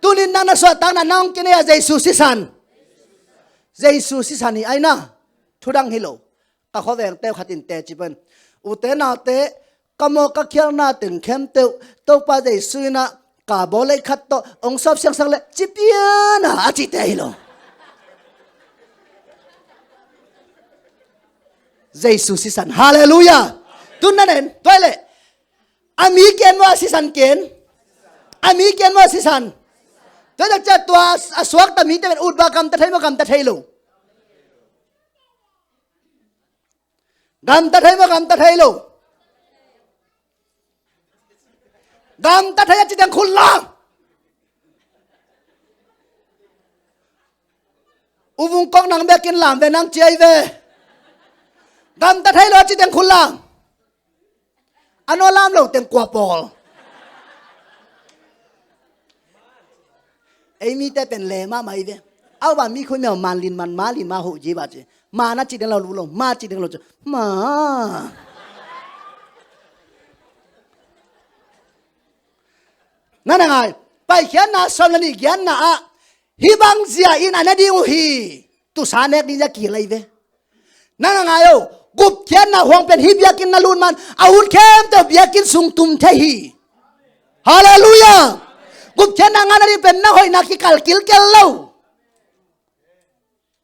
Tunin nang na suahtakna nang kia nei a Jesu sisan. Jesu sisan hi aina. Thudang hi lo. Ka khuavengte uh khat in teci pen, ute naute, ka mawh ka khialna teng khempeuh Topa Jesu in ah ka bawl lei khat tawh hong sawp siangsak le ci pian a, a cihte hi lo. Jesu sisan. Halleluiah. Tun na nen tuai leh a mi ken maw a sisan ken? A mi ken maw a sisan? Tua tak ciah tua a suakta mite pen utbah gamta thei maw gamta thei lo? Gamta thei maw gamta thei lo? Gamta thei a ci teng khut lam. U Vung Kawk nang bekin lam ve nang ci ahi ve. Gamta thei lo a ci teng khut lam. A nawl lam lo teng kua pawl. Ei mite pen le mahmah hi ve. Au ba mi khui mel man lin man ma lin ma hoh ji ba ci. Ma na ci deng lo lu lo ma ci deng lo ci. Ma. Na na ngai. Paikhiatna sawm le nih giatna ah hih bang zia in a ne ding uh hi. Tusa nek ding zia kihel ahi ve. Na na ngai o. Gupkhiatna huang pen hih biakinn na lut man a hun khempeuh biakinn sung tum thei hi. Halleluiah. Gupkhiatna ngah na ding pen na hoihna kikal kilkel lo.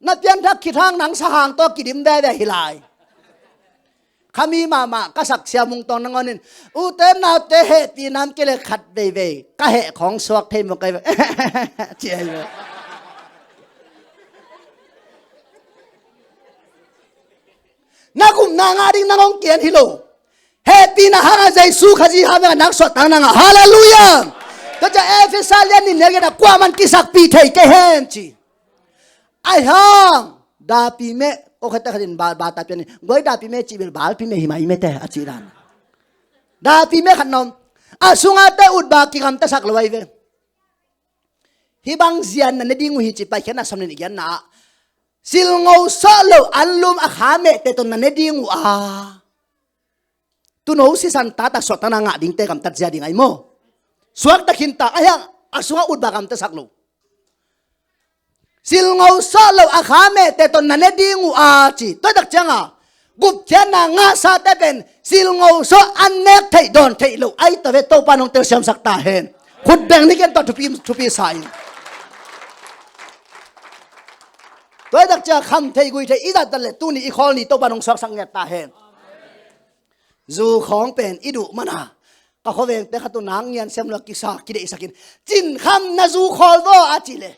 Na pianthak khit hang nang sa hang tawh kidim veve hi lai. Khami mahmah ka sak Sia Mung Tawng nangawn in ute naute hehpih nam kei le khat veivei ka heh khawng suak thei maw kai ve. Ci ahi ve. Na gupna ngah ding nang hong kian hi lo. Hehpihna hangah Jesu Khazih hang vengah nang suahtak nangah. Halleluiah. Tua ciah Efesa lian nih neu giatah kuaman kisakpih thei kei hen ci. Ahi hang dapi meh ko khate khatin ba ta pian in guai dapi meh cih bel balpi meh hi mai mete a cih dan. Dapi meh khat na om. A sungah te utbah kigamtasak lo ahi ve. Hih bang zia in na ne ding uh hi ci Paikhiatna sawm le nih giatna ah silngo sawh lo anlum a kha mehte tawh na ne ding uh a tuuno sisan tata suahtakna ngah dingte gamtat zia ding ahi maw? Suakta khinta ahi hang a sungah utbah gamtasak lo. Silngo sawh lo a kha mehte tawh na ne ding uh a ci. Tua tak cianga gupkhiatna ngahsate pen silngo sawh an nek theih dawn theih lo ahi ta ve. Topa nong telsiamsak ta hen. Khut beng ni ken tawh thupi, thupi sa in. Tua tak cianga kham thei gui thei i zat zat le tuni i khawl ni Topa nong suaksak ngiat ta hen. Zu khawng pen i duh mana ka khuavengte khat uh nak ngian sem lo a kisa kideihsakin cin kham na zu khawl vaw a ci le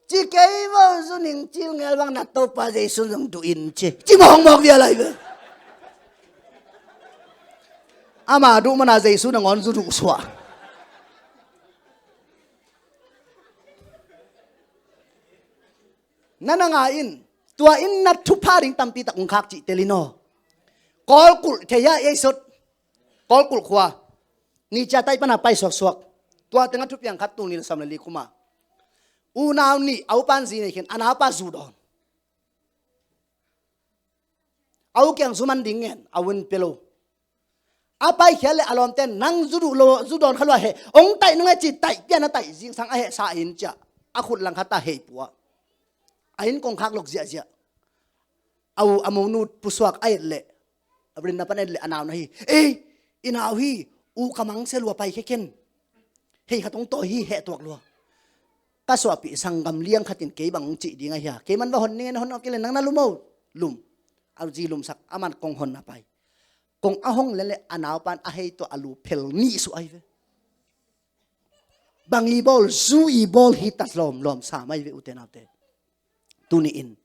ci kei vaw zu ning cil ngel bang na Topa Jesu zong duh in ci ci mawkmawk vial ahi ve. Ama duh mana Jesu nangawn zu duh suah. Na na ngai in tua in na thupha ding tampi tak ung khak cih telin aw. Kawlkulh thei ah ei sut. Kawlkulh khua ni cia taih pana pai suaksuak. Tua tengah thupiang khat tul nih le sawm le li kuma unau nih a upan zi nei khin a naupa zu dawn. A u kiang zu man ding ngen a un pia lo. A paikhiat le a lawmte nang zu duh lo zu dawn kha lua he ong taih nung e ci taih pian a taih zingsang a hehsa in ciah a khut langkhat a hei puah. A inn kongkhak lok ziahziah. A u a monu pusuak a et leh a rinna pan et leh a nau na hi. Ei, i nau hi. U ka mang sia lua pai khe ken. Hei khat hong tawi hi heh tuak lua. Ka suahpih sanggam liang khat in kei bang hong cih ding ahi a. Kei man va hon ning en hon awk i le nang na lum o. Lum. A zi lumsak a man kong hon a pai. Kong a hong len le a naupan a hei tuah a lu phel nih suah ahi ve. Bang i bawl, zu i bawl hi ta lawmlawm sam ahi ve ute naute. Tuni in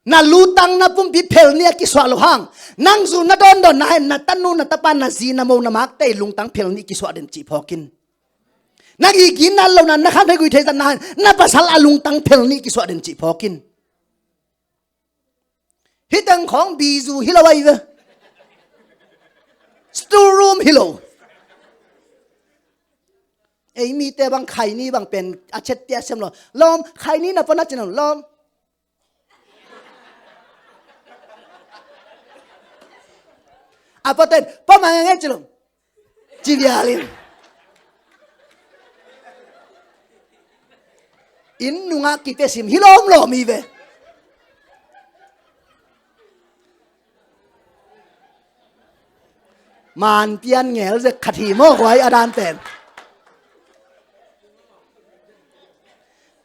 na lutang na pumpi phel nih a kisuah lo hang, nang zu na dawndawn na hen, na tanu na tapa na zi na mo na makte i lungtang phel nih kisuah den cih phawk in. Na gigi na lo na, na khamtheih guihtheih zat na hen, na pasal a lungtang phel nih kisuah den cih phawk in. Hih teng khawng bizu hi lo ahi ve. Storeroom hi lo. Ei mite bang khaini bang pen a chet tia siam lo. Lawm, khaini na pon a cin lo lawm. A poten pom a ngenge ci lo. Ci vialin. Inn nungah kipia sim hi lawmlawm hi ve. Man pian ngel zek khat hi maw, huai a dan pen.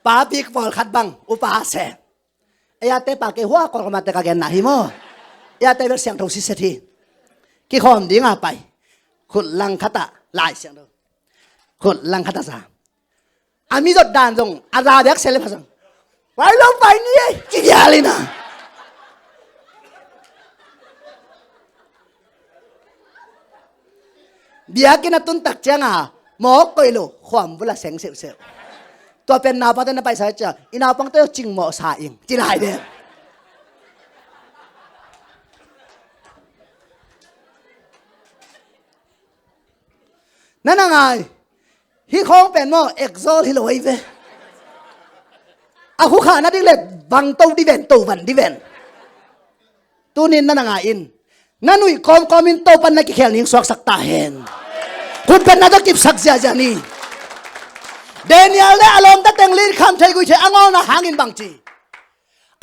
Pa pik pawl khat bang upa se. Ei a te pa ke hua kol kama te ka gen na hi maw. Ei a te bel siangtho siset hi. Kikhawm ding a pai. Khut lang khat ah lai siangtho. Khut lang khat ah sa. A mi zot dan zong a za biak sel le pha sang. Vai lo pai ni ei. Ci vialin a. Biakinn a tun tak ciang a mawk koih lo, khuam vul a seng seuhseuh. Tua pen naupangte na paisa ciang i naupangte cingmawh sa ing ci lai ve. Na na ngai. Hih khawng pen maw exhaust hi lo ahi ve. A khukha na ding le bang to di ven, to van di ven. Tunin na na ngai in. Na nuih kawmkawm in Topan na kikhel ning suaksak ta hen. Khut beng na tawh kipsak ziahziah ni. Daniel le a lawmta teng lin khamtheih guihtheih a ngawlna hangin bang ci.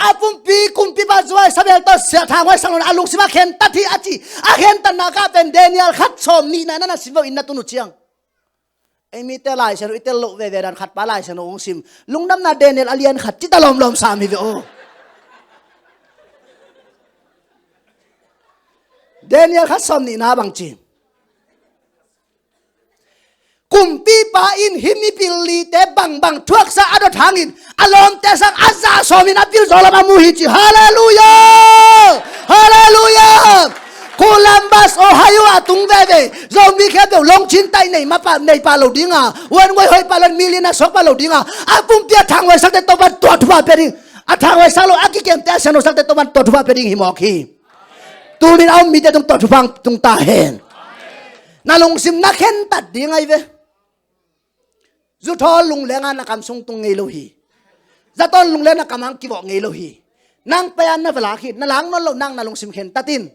A pumpi kumpipa zuai sabel tawh siah thanghuai sang lo na a lungsim a khentat hi a ci. A khentatna kah pen Daniel khat sawm nihna na na sim lo in na tun uh ciang. Ei mite Lai Siangtho i tel loh veve dan khat pa Lai Siangtho hong sim. Lungdamna Daniel a lian khat ci ta lawmlawm sam hi ve aw. Daniel khat sawm nihna bang ci. Kumpipa in hih mipil lite bangbang thuaksa a dot hangin a lawmte sang a za sawmin a pil zaw lam a mu hi ci. Halleluiah! Halleluiah! Columbus, Ohio a tung veve Zomi khempeuh longcin taih nei mapa nei pah lo dinga, one way hoih pah lo, million a suak pah lo dinga, a pumpi a thanghuaisakte Topan tua thupha pia ding. A thanghuaisak lo a kikemte a siangthousakte Topan tua thupha pia ding hi mawk hi. Tunin a um mite tung tua thupha tung ta hen. Na lungsim na khentat ding ahi ve. Zuthawl lunglenga na kam sung tung ngei lo hi. Zatawn lungleng na kam ang kivawh ngei lo hi. Nang pai-a na va lak hi, na lak nawn loh nang na lungsim khen tatin.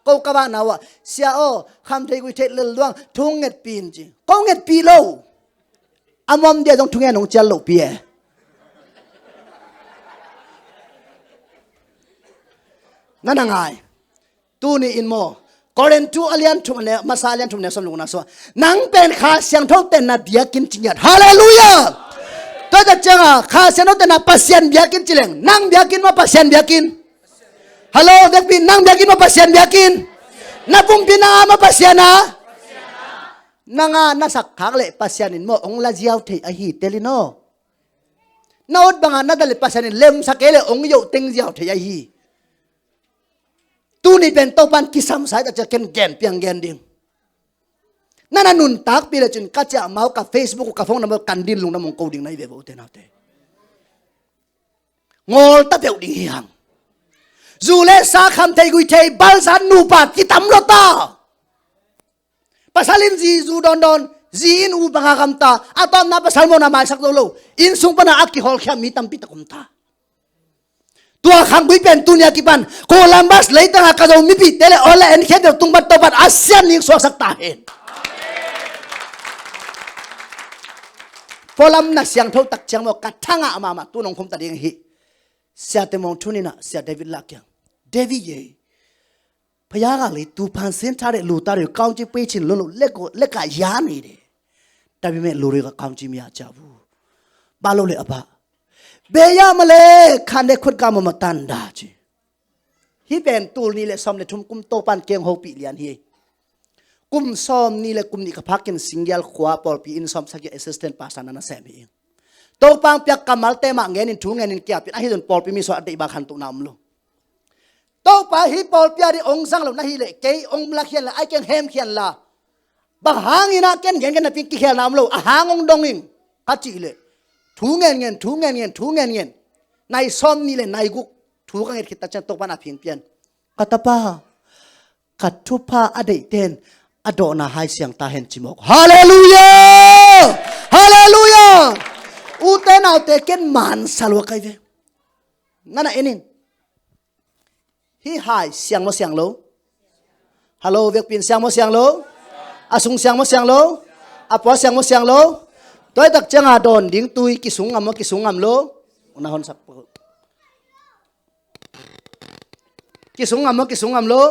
Ko ka vahna uh ah, sia aw, khamtheih guihtheih lel luang thu ngetpih in ci. Ko ngetpih lo. A muam dia zong thungen hong cial lohpi e. Na na ngai. Tuni in maw, Korintu a lian thum a neu, masa a lian thum a neu sawm lukna sua, nang pen Kha Siangtho tenna biakinn ci ngiat. Halleluiah! Tua tak cianga Kha Siangtho tenna Pasian biakinn ci leng, nang biakinn maw Pasian biakinn? Hallo, vekpi, nang biakinn maw Pasian biakinn? Na pumpi na a maw Pasian a? Nanga na sak khak leh Pasian in maw hong la ziau thei ahi telin aw. Na ut banga na da leh Pasian in lemsa kei leh hong yoh teng ziau thei ahi. Tuni pen Topan kisamsa hi ta cia ken gen piang gen ding. Na na nuntakpih lecin ka ciah mau ka Facebook uh ka phone number kan din lungdam hong ko ding na hi ve vo ute naute. Ngawl ta peuh ding hi hang. Zu le sa khamtheih guihtheih balzan nupa kitam lo ta. Pasal in zi zu dawndawn, zi in u banga gamta, a tawpna pasal mawhna maisak zo lo, inn sung pana a kihawlkhia mi tampi tak om ta. Tua khanggui pen tuni a kipan Columbus leitanga ka Zo mipihte le awl le en khempeuh tung pan Topan a siam ning suaksak ta hen. Folam na siangtho tak ciang maw ka thangah mahmah tu nong khum ta ding hi. Siate Mawng Thun in ah Sia David lah kiang, David ye, พยาบาลเลย သူဖန်ဆင်းထားတဲ့ လူသားတွေကို ကောင်းချီးပေးချင်လို့လို့ လက်ကို လက်က ယါနေတယ်။ ဒါပေမဲ့ လူတွေက ကောင်းချီး မရကြဘူး။ ဘာလို့လဲ အဘ။ ဘယ်ရမလဲ။ ခံတဲ့ခွင့်က မတန်တာကြီး။ ဟိပန် tulnih le sawm le thum kum Topan keng hopih lian hi. Kum sawmnih le kum nih ka phakin Singgial khua pawlpi inn sawmsagih assistant pastor na na sem hi. Topa hong piak kammalte mah ngenin, thu ngenin kiapin, ahi zong pawlpi misuah a deih bang khantohna om lo. Topa hih pawlpi ah ding hong zang lo na hih leh, kei hong lakkhian la, ai keng hemkhian la. Bang hangin ah ken gengen napi kikhelna om lo, a hang hong dong ing ka cih leh, thu ngen ngen, thu ngen ngen, thu ngen ngen. Nai sawmnih le nai guk thu ka nget khit tak ciang Topa in a phingpian. Ka tapa, ka thupha a deihte in a dawhna hai siang ta hen ci mawk. Halleluiah! Halleluiah! Ute naute, ken mansa lua kai ve. Na na en in. Hih hai siang maw siang lo? Hallo, vekpi in siang maw siang lo? A sung siang maw siang lo? A pua siang maw siang lo? Tua hi tak cianga dawn ding tui kisung ngam maw kisung ngam lo? Na honsak pah. Kisung ngam maw kisung ngam lo?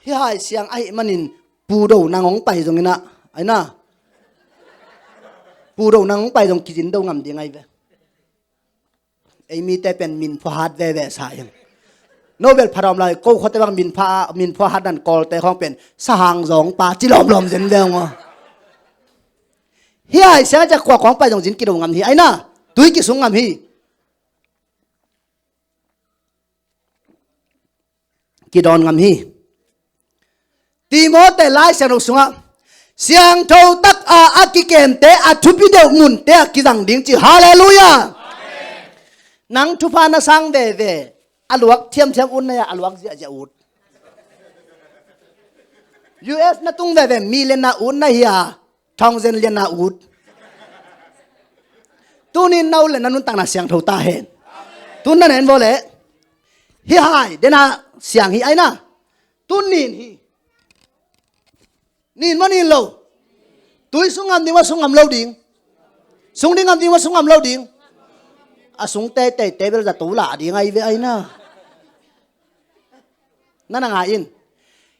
Hih hai siang ahih manin pudo nang hong pai zongin ah, ai na, pudo nang hong pai zong kizin do ngam ding ai ve. Ei mite pen min phuahat veve sa ing. No bel pharom lai, ko khuate bang min pha, min phuahat nan Kawlte khawng pen sahang zong pa ci lawmlawm zen ve ung aw. Hih hai siang a ciah kua kong pai zong zin kido ngam hi, ai na, tui kisung ngam hi. Kidawn ngam hi. Timote Lai Siangtho sungah siangtho tak a a kikemte a thupi deuh munte a kizang ding ci. Halleluiah. Nang thupha na sang veve, a luak thiamthiam ut na hia, a luak ziahziah ut? U S na tung veve, million na ut na hia, thousand lian na ut? Tunin na ut le na nuntakna siangtho ta hen. Tun na nen vawleh, hih hai dena siang hi, ai na. Tun nin hi. Nin maw nin lo? Tui sung ngam ding maw sung ngam lo ding? Sung ding ngam ding maw sung ngam lo ding? A sung teitei table za to lah ding ai ve, ai na. Na na ngai in.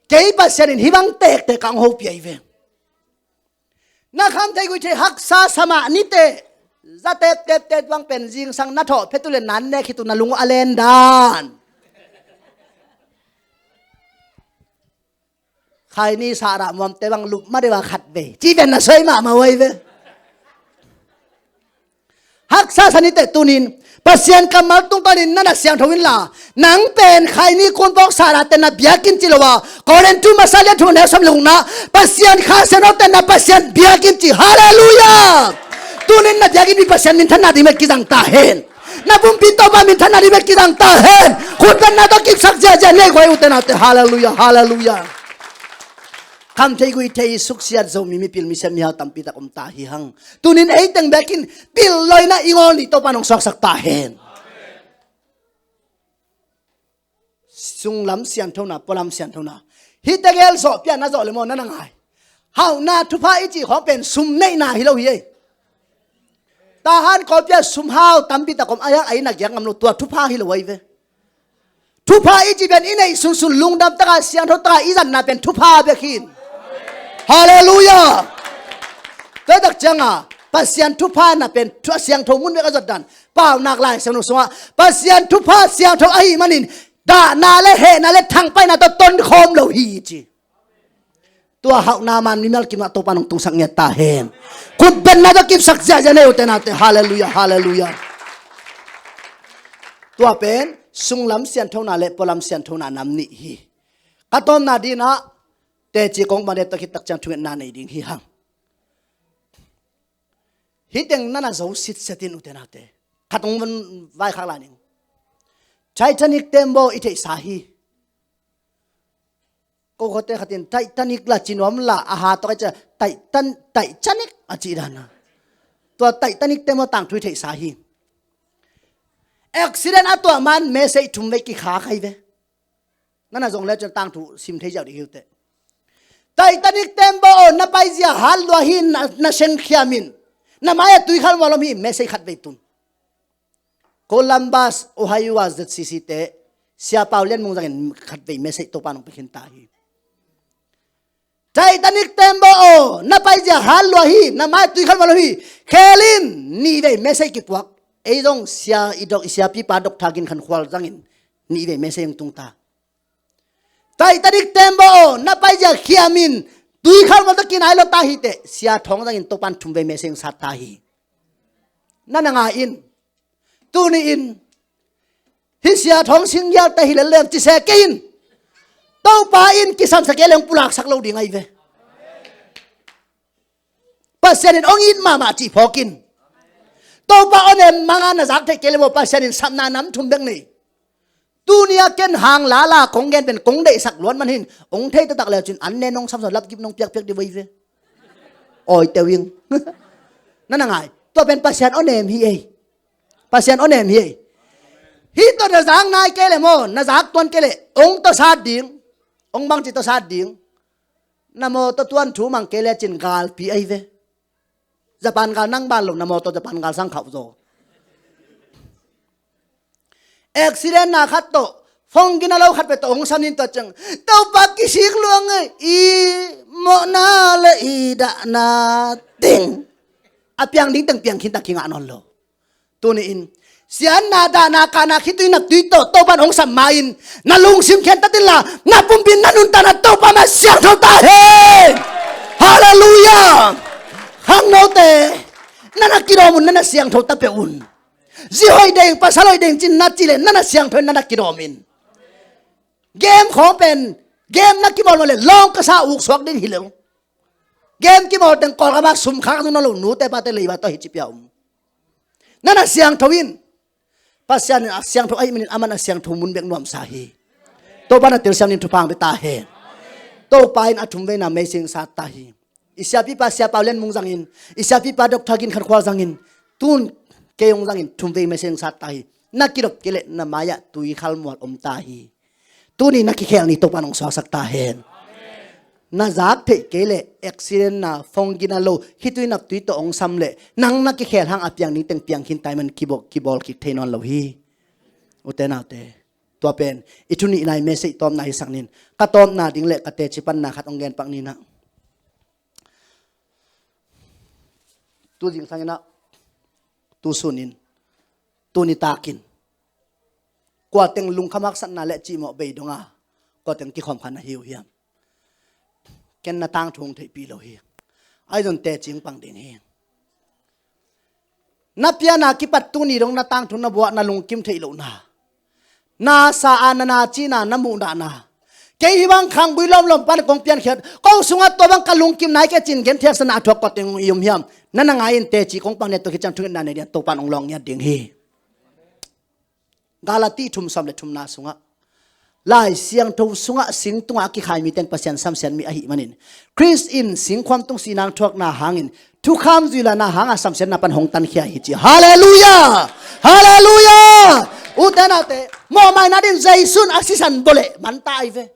Kei Pasian in hih bang tektek ka hong hopih ai ve. Na kham thei guih thei haksa sa mah ni teh, za tepteptep bang pen zingsang na thawh phet uh le nan nek khit uh na lung uh a len dan. Khaini sahdah muamte bang lup ma deuh a khat vei ci pen na soi mahmah uh ai ve. Haksa sa ni teh tunin Pasian kammal tungtawnin na na siangtho inla, nang pen Khaini kunpawk sahdahte'n na biakinn ci lo a, Korin thu masa lian thum a neu sawm le gukna, Pasian Kha Siangthote'n na Pasian biakinn ci. Halleluiah. Tunin na biakinnpi Pasian minthanna ding bek kizang ta hen. Na pumpi Topa minthanna ding bek kizang ta hen. Khutbetna tawh kipsak ziahziah nei guai ute naute. Halleluiah, halleluiah. Kham thei guih thei suksiat Zomi mipil misiam mihau tampi tak om ta hi hang. Tunin ei teng bekin pil loina i ngawl nih Topa nong suaksak ta hen. Sunglam sianthona, pualam sianthona. Hih tegel zawh pian na zawh le maw na na ngai. Hauhna thupha i cih khawng pen sum neihna hi lo hi ei. Tahan Kawlpi ah sum hau tampi tak om, a hiang a inn a giak ngam lo, tua thupha hi lo ai ve. Thupha i cih pen i neih sunsun lungdam taka siangtho taka i zatna pen thupha bek hi. Halleluiah. Tua tak cianga Pasian thupha na pen thu a siangtho mun bek a zat dan. Paunak Lai Siangtho sungah Pasian thupha siangtho ahih manin dahna le hehna le thangpaihna tawh tonkhawm lo hi ci. Tua hauhna man mimal kimah Topa nong tungsak ngiat ta hen. Khutbetna tawh kipsak ziahziah nei ute naute. Halleluiah, halleluiah. Tua pen sunglam sianthona le pualam sianthona nam nih hi. Ka tawpna dinah teci kong mande tawh khit tak ciang thungetna nei ding hi hang. Hih teng na na zo sitset in ute naute. Khat hong vaikhak lai ning. Titanic tembaw i theihsa hi. Ko khuate khatin Titanic la ci nuam la a ha tawh ka ci a Titan, Titanic a cih dana. Tua Titanic tembaw tangthu i theihsa hi. Accident a tuah man message thum vei kikha kai ve. Na na zong le cun tangthu sim thei ziau ding hi ute. Titanic tembaw aw, na paizia hat lua hi, na, na senkhiam in. Na mai a tuikhal mualom hi, message khat vei tun. Columbus, Ohio a Z C C te Sia Pau Lian Mung zangin khatvei message Topa nong pia khin ta hi. Titanic tembaw aw, na paizia hat lua hi, na mai tui khalmual hi. Khel in, nihvei message kipuak. Ei zong sia i dok, i siapipa Doctor Gin Khan Khual zangin nihvei message hong tung ta. Titanic tembaw aw, na paizia khiam in, tui khalmual tawh kinai lo ta hi teh, Sia Thawng zangin Topan thumvei message hong sat ta hi. Na na ngai in. Tuni in, hih Sia Thawng Sing Gial te hi lel lem ci se kei in. Topa in kisamsia kei leng pulaksak lo ding ahi ve. Pasian in hong it mahmah cih phawk in. Topa hong nem manga na zak theih kei leh maw, Pasian in sapna nam thum bek nei. Tuni a ken hang lala kong gen pen kong deihsak luat man hin, hong thei taktak leu cin an nen hong samsawn lapkip nong piakpiak dih vei ve. Awi teu ing. Na na ngai. Tua pen Pasian hong nem hi ei. Pasian hong nem hi ei. Hih tawh na zak nai kei leh maw, na zak tuan kei leh hong tawsat ding. Hong bangci tawsat ding. Na mawtaw tuan thu mang kei le cin galpi ahi ve. Japan gal nang ban lo, na mawtaw Japan gal sang khauh zaw. Accident na khat tawh, phone gina lo khat pe tawh hong sam nin tua ciang, Topa kisik luang ei, i mawhna le i dahna teng a piang ding teng piang khin ta kingah nawn lo. Tuni in, siatna, dahna, kahna, khitui naptui tawh Topan hong sam ma-in, na lungsim khen ta inla, na pumpi na nuntakna Topa mah siangtho ta hen. Halleluiah. Khangnote, na na kidawm un, na na siangtho ta peuh un. Zi hoih deng, pasal hoih deng cin na cih leh na na siangtho in, na na kidawm in. Game khawng pen, game na kimawl mawh leh lawng ka sa uk suak ding hi lo. Game kimawl teng Kawlgam ah sum khak zong nawn lo, nute pate leiba tawh hi ci pia um. Na na siangtho in. Pasian in a siangtho ahih manin aman a siangtho mun bek nuamsa hi. Topa na telsiam nin thupha hong pia ta hen. Topa in a thumveina message sat ta hi. I siapipa Sia Pau Lian Mung zangin, i siapipa Doctor Gin Khan Khual zangin, tun kei hong zangin thumvei message sat ta hi. Na kidop kei leh na mai-ah tui khalmual om ta hi. Tuni na kikhel ni Topa nong suaksak ta hen. Na zak theih kei leh accident na, phone gina lo, khitui naptui tawh hong sam leh nang na kikhel hang a piang ding teng piang khin ta hi man, kibawl, kibawl kik thei nawn lo hi. Ute naute, tua pen i thu nihna i message tawpna hisak nin. Ka tawpna ding le ka teci panna khat hong gen pak ni na. Tu zingsang in ah, tu sun in, tu nitak in, kua teng lungkham haksatna le cihmawh bei dong a, kua teng kikhawm kha na hi uh hiam? Ken na tangthu hong theihpih lo hi. Ahi zong teci hong pang ding hi. Na piana kipat tuni dong na tangthu na buah na lungkim theih lohna, na sa a na na cihna, na muhdahna, kei hih bang khanggui lawmlawm pan kong piankhiat, ko sungah tua bang ka lungkim nai kei cin genthiaksana a thuak kua teng i om hiam? Na na ngai in, teci kong pang ni a, tua khit ciang thungetna nei ding a, Topan hong lawng ngiat ding hi. Galati thum sawm le thumna sungah, Lai Siangtho sungah sing tungah a kikhai mite in Pasian samsiat mi ahih manin, Khrist in singkhuam tung sihna hong thuakna hangin thukham zuilana hanga samsiatna pan hong tankhia hi ci. Halleluiah! Halleluiah! Ute naute, mawhmaina din Jesu in a sisan bawleh man ta ahi ve.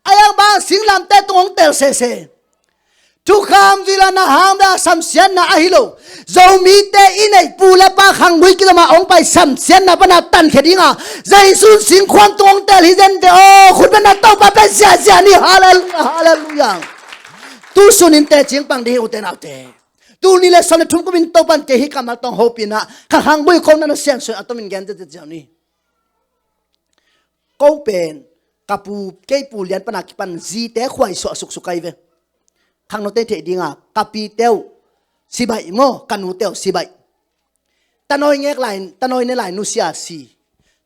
A yang bang singlamteh tung hong tel sese. Thukham zuilana hang bek a samsiatna ahi lo. Zomite i neih pu le pa khanggui kizom a hong pai samsiatna pana tankhia dinga Jesu in singkhuam tung hong tel hi zente aw. Khut beng na, Topa pen ziahziah ni. Halleluiah, halleluiah. Tu sun in teci hong pang ding hi ute naute. Tul nih le sawm le thum kum in Topan kei hih kammal tawh hong hopih in ah, ka khanggui khawng na na siansuah a tomin gen ziahziah ni. Ko pen ka pu, kei pu lian pana kipan zite khuai suah suksuk ahi ve. Khangnote theih dinga ka pite uh sibaih maw, ka nute uh sibaih. Tanawi ngek lai, tanawi ne lai nusia si.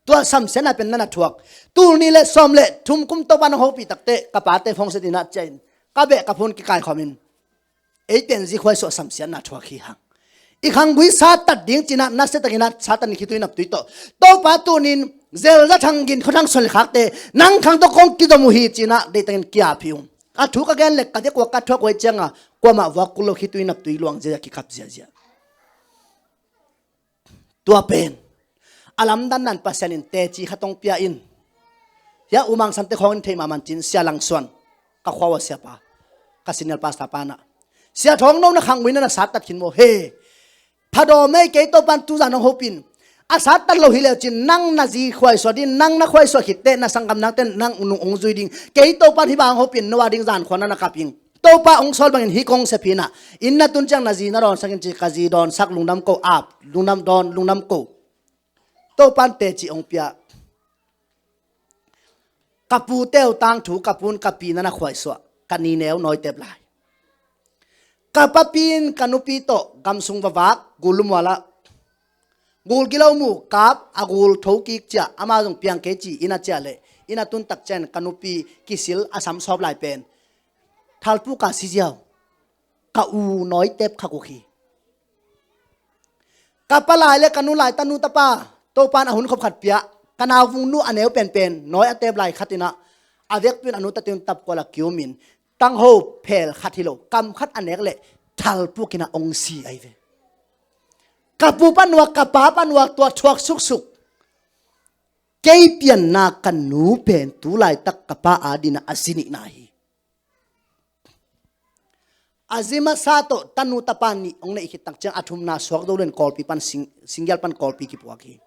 Tua samsiatna pen na na thuak. Tul nih le sawm le thum kum Topan hong hopih takteh ka pate phone set in ah ciah in, ka beh ka phone kikaikhawm in, ei pen zi khuai suah samsiatna thuak hi hang. I khanggui sattat ding cin ah, nasiatakin ah Satan in khitui naptui tawh, Topa tunin zelza thang gin khuathang suan le khakte nang khang tawh kong kizom uh hi cin ah deihtakin kiap hi ung. A thu ka gen le ka vekua ka thuak uh ahih cianga kuamah vuak kul lo, khitui naptui luang ziahziah, kikap ziahziah. Tua pen a lamdanna in Pasian in teci khat hong pia in. Hia U Mang Sante khawng in theih mahmah cin, Sia Lang Suan, ka khua uh a siapa, ka senior pastor pa in ah, Sia Thawng, no na khanggui na na sattat khin maw? He, phadawm ei, kei Topan tuzan hong hopih in, A sattat lo hi lecin nang na zi khuaisuah ding, nang na khuaisuah khitte na sanggam nangte nang nung hong zui ding. Kei Topan hih bang hong hopih in no a ding zan khua na na kap ing. Topa hong sawl bangin hih kong sep hi na. Inn na tun ciang na zi na dawnsak in ci, ka zi dawnsak, lungdam ko, ap, lungdam dawn, lungdam ko. Topan teci hong pia. Ka pute uh tangthu, ka pu in ka pi na na khuaisuah, ka ni neu nawitep lai. Ka papi in ka nupi tawh gamsung vavak, gul lumual ah, gul gilo mu kap, a gul tho kik ciah, amau zong piang kei ci, inn a ciah leh, inn a tun tak ciang ka nupi kisil a sam sawp lai pen thalpuk a si ziau. Ka u nawitep khak uh hi. Ka pa lai le ka nu lai tanu tapa, Topan a hun khop khat pia, ka nauvung nu a neu penpen nawi a tep lai khat in ah, a vekpi un a nu tati un tapkual a kium in, tangho phel khat hi lo, kam khat a nek leh thalpuk in ah hong si ahi ve. Ka pu pan uak, ka pa pan uak, tua thuak suksuk. Kei pianna ka nu pen tu laitak ka pa adingin a zi nihna hi. A zi masa tawh tanu tapa nih hong neih khit tak ciang a thumna suak zo lo in Kawlpi pan sing, Singgial pan Kawlpi kipuak hi.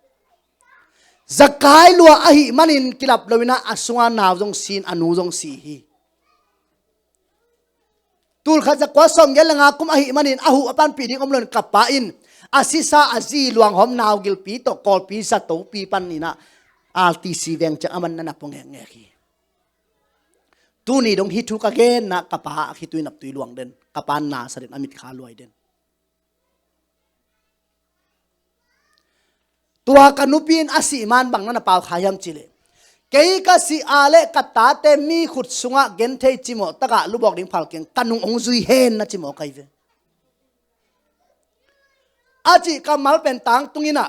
Zakai lua ahih manin kilap lo in ah a sunga nau zong si in a nu zong si hi. Tulkhat zakua sawmgiat le nga kum ahih manin a huh a panpih ding om lo in ka pa in a sisa a zi luanghawm nau gilpi tawh Kawlpi zatopi pan in ah R T C veng ciang a man na na pua ngekngek hi. Tuni dong hih thu ka genna ka pa a khitui naptui luang den, ka pa na sa den, a mitkha luai den. Tua ka nupi in a sih man bang na na pau kha hiam cih leh, kei ka sih a leh ka tate mi khut sungah genthei cimawh takah lubawk ding phal keng, ka nung hong zui hen na cimawh ka hi ve. A cih kammal pen tangtung in ah,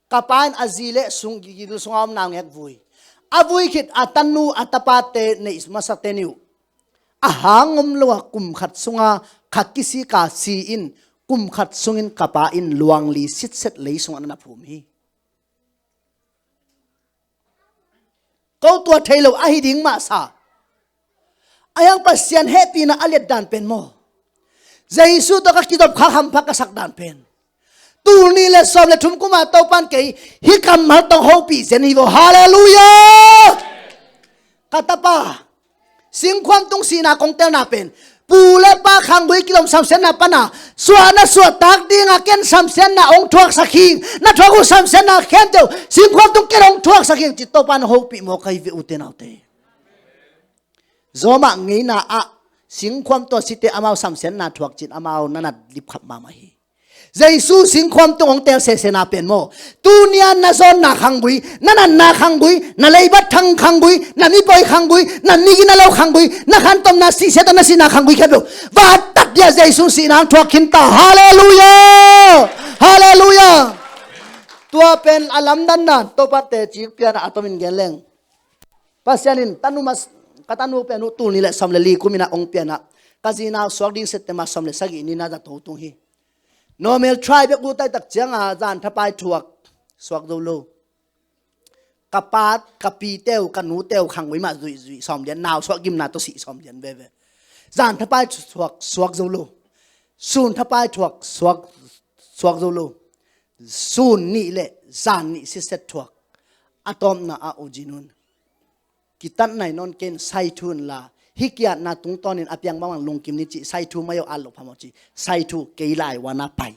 ka pa in a zi le sung, gil sunga om nau ngek vui. A vui khit a tanu a tapate neih masate nih uh, a hang om lo a kum khat sunga kha kisik a si in, kum khat sungin ka pa in luangli sitset lei sungah na na phum hi. Ko tua thei lo ahi ding mah sa. A hiang Pasian hehpihna a liat dan pen maw, Jesu tawh ka kidop khak hampha ka sak dan pen, tul nih le sawm le thum kum a Topan kei hih kammal tawh hong hopih zen hi vaw. Halleluiah. Ka tapa Singkhuam tung sihna kong telna pen, pu le pa khanggui kilawm samsiatna pana suah na suahtak dinga ken samsiatna hong thuaksak hing, na thuak uh samsiatna khempeuh Singkhuam tung ken hong thuaksak hing ci Topan hong hopih mawk ahi ve, ute naute. Zawmah ngeina ah Singkhuam tua site amau samsiatna thuak cin amau na na lipkhap mahmah hi. Jesu Singkhuam tung hong tel sesena pen maw, tunia na zawnna khanggui, na natna khanggui, na leibat thang khanggui, na mipoi khanggui, na migina lo khanggui, na khantomna sihsiat na sihna khanggui khempeuh va tat dia Jesu sihna hong thuak khin ta. Halleluiah. Halleluiah. Tua pen a lamdanna Topa teci piana a tomin gen leng. Pasian in tanu mas, ka tanu pen uh tul nih le sawm le li kum in ah hong pian ah, ka zi nau suak ding sette mah sawm le sagih ni-in ah zato tung hi. Normal try bek uh taitak cianga zan thapai thuak suak zo lo. Ka pa, ka pite uh, ka nute uh khanggui mah zuihzuih sawm lian, nau suak gimna tawh sih sawm lian veve. Zan thapai thuak suak zo lo. Sun thapai thuak suak, suak zo lo. Sun nih le zan nih sitset thuak. A tawpna ah U Zi Nu in kitat nai nawn kei in sai thu in la, hih kiatna tungtawnin a piang bangbang lungkim ni ci, sai thu mai aw, at loh phamawh ci, sai thu kei lai wan a pai.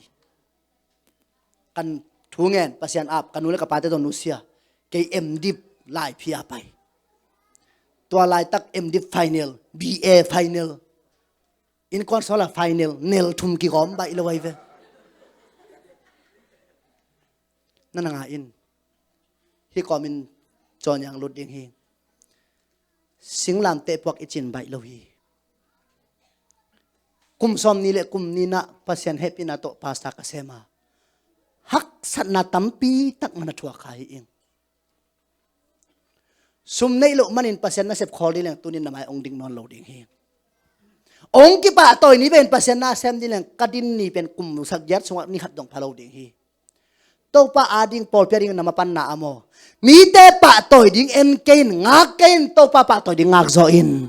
Kan thu ngen, Pasian ap, ka nu le ka pate tawh nusia, kei M.Div laiphia pai. Tua laitak M.Div final, B.A final, innkuan sawla final, nel thum kigawm baih lo ahi ve. Na na nga in, hih kawmin cawnyang lut ding hi. Singlamteh puak i cin baih lo hi. Kum sawm ni le kum ni-in ah Pasian hehpihna tawh pastor ka sem a, haksatna tampi tak na na thuak kha hi ing. Sum neih loh manin Pasian nasep khawl ding leng tunin na mai hong ding nawn lo ding hi. Hong kipahtawi ni pen Pasian na sem ding leng ka din ni pen kum sagih sungah ni khat dong pha lo ding hi. Topa ading pawlpi ading na mapanna a maw, mite pahtawi ding en kei in, ngak kei in, Topa pahtawi ding ngak zaw in.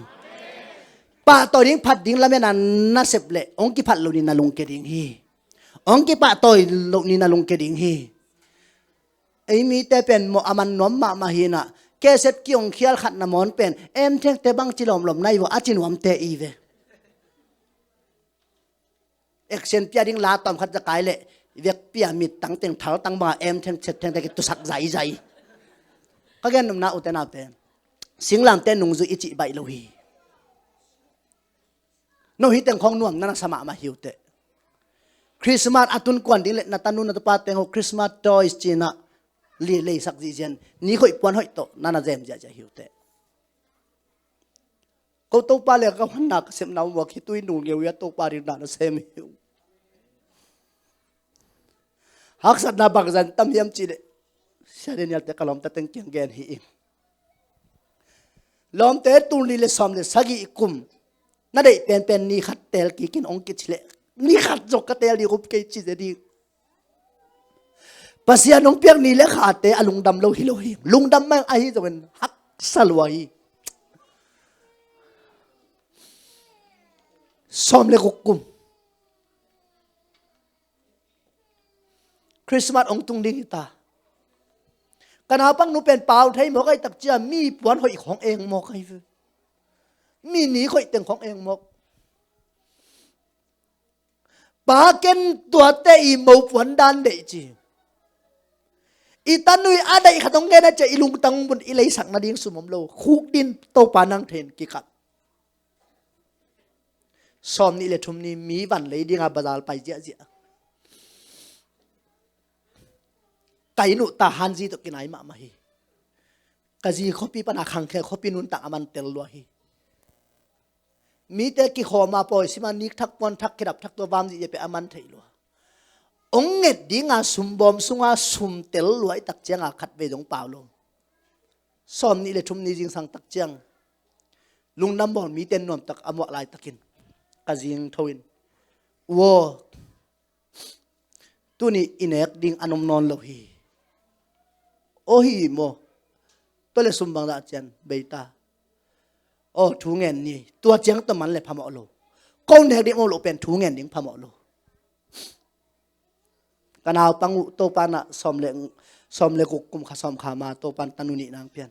Pahtawi ding phat ding lamen a na sep leh hong kiphat loh ni na lungkia ding hi. Hong kipahtawi loh ni na lungkia ding hi. Ei mite pen mawh a man nuam mahmah hi-in ah, keset ki-ong khial khat na mawn pen, em thengte bangci lawmlawm na hi vua, a ci nuamte i ve. Action pia ding la tawm khat za kai leh, vekpi-a mittang teng thaltang banga em theng chet thengte kitusak zaizai. Ka gen nopna ute naute, singlamte nungzui i cih baih lo hi. No hi teng khawng nuam na na sa mahmah hi uh teh. Christmas a tun kuan ding leh na tanu na tapa teng uh Christmas toys ci-in ah li leisak zihzian, ni khoih puan hoih tawh na na zem ziahziah hi uh teh. Ko Topa le ka huanna ka sepna uh mawk hi, tui nul ngeu hi a, Topa ding na na sem hi uh. Haksatna bangzah tam hiam cih leh, Sia Daniel te ka lawmta teng kiang gen hi ing. Lawmte, tul nih le sawm le sagih kum na deih penpen ni khat teel kik in hong kici leh, ni khat zong ka teel ding om kei ci ze ding. Pasian hong piak ni le khate a lungdam lo hi lo hi. Lungdam mah ahi zongin haksa lua hi. Sawm le guk kum Christmas hong tung ding hi ta. Ka naupang nu pen pau thei mawk ahih tak ciang mi puan hoih khawng eng mawk ahi ve. Mi ni khoih teng khawng eng mawk. Pa, ken tuate i mopuan dan deih ci. I tanu i a deih khat hong gen a ciah i lungtang bun i leisak nading sum om lo. Khuk din Topa nang thei in kikap. Sawm nih le thum ni mi van lei dinga bazar pai ziahziah. Ka inn uh ta hanzi tawh kinai mahmah hi. Ka zi khuapi pana khangkhia khuapi nuntak a man tel lua hi. Mite kikhawma pawi sima nik thak puan thak khedap thak tua vam zihziah peh a man theih lua. Hong nget dinga sumbawm sunga sum tel lua i tak cianga khatvei dong pau lo. Sawm nih le thum ni zingsang tak ciang lungdam bawl mite nuamtak a muah laitakin ka zing tho in, "Ua, tuni i nek ding a nom nawn lo hi." "Aw, hi maw? Tua le sum bangzah cian bei ta?" "Aw, thu ngen ni. Tua ciang tawh man le phamawh lo. Ko nek ding om loh pen thu ngen ding phamawh lo." Ka naupang uh Topa na sawm le, sawm le guk kum kha sawm kha ma Topa tanu nih nang pian.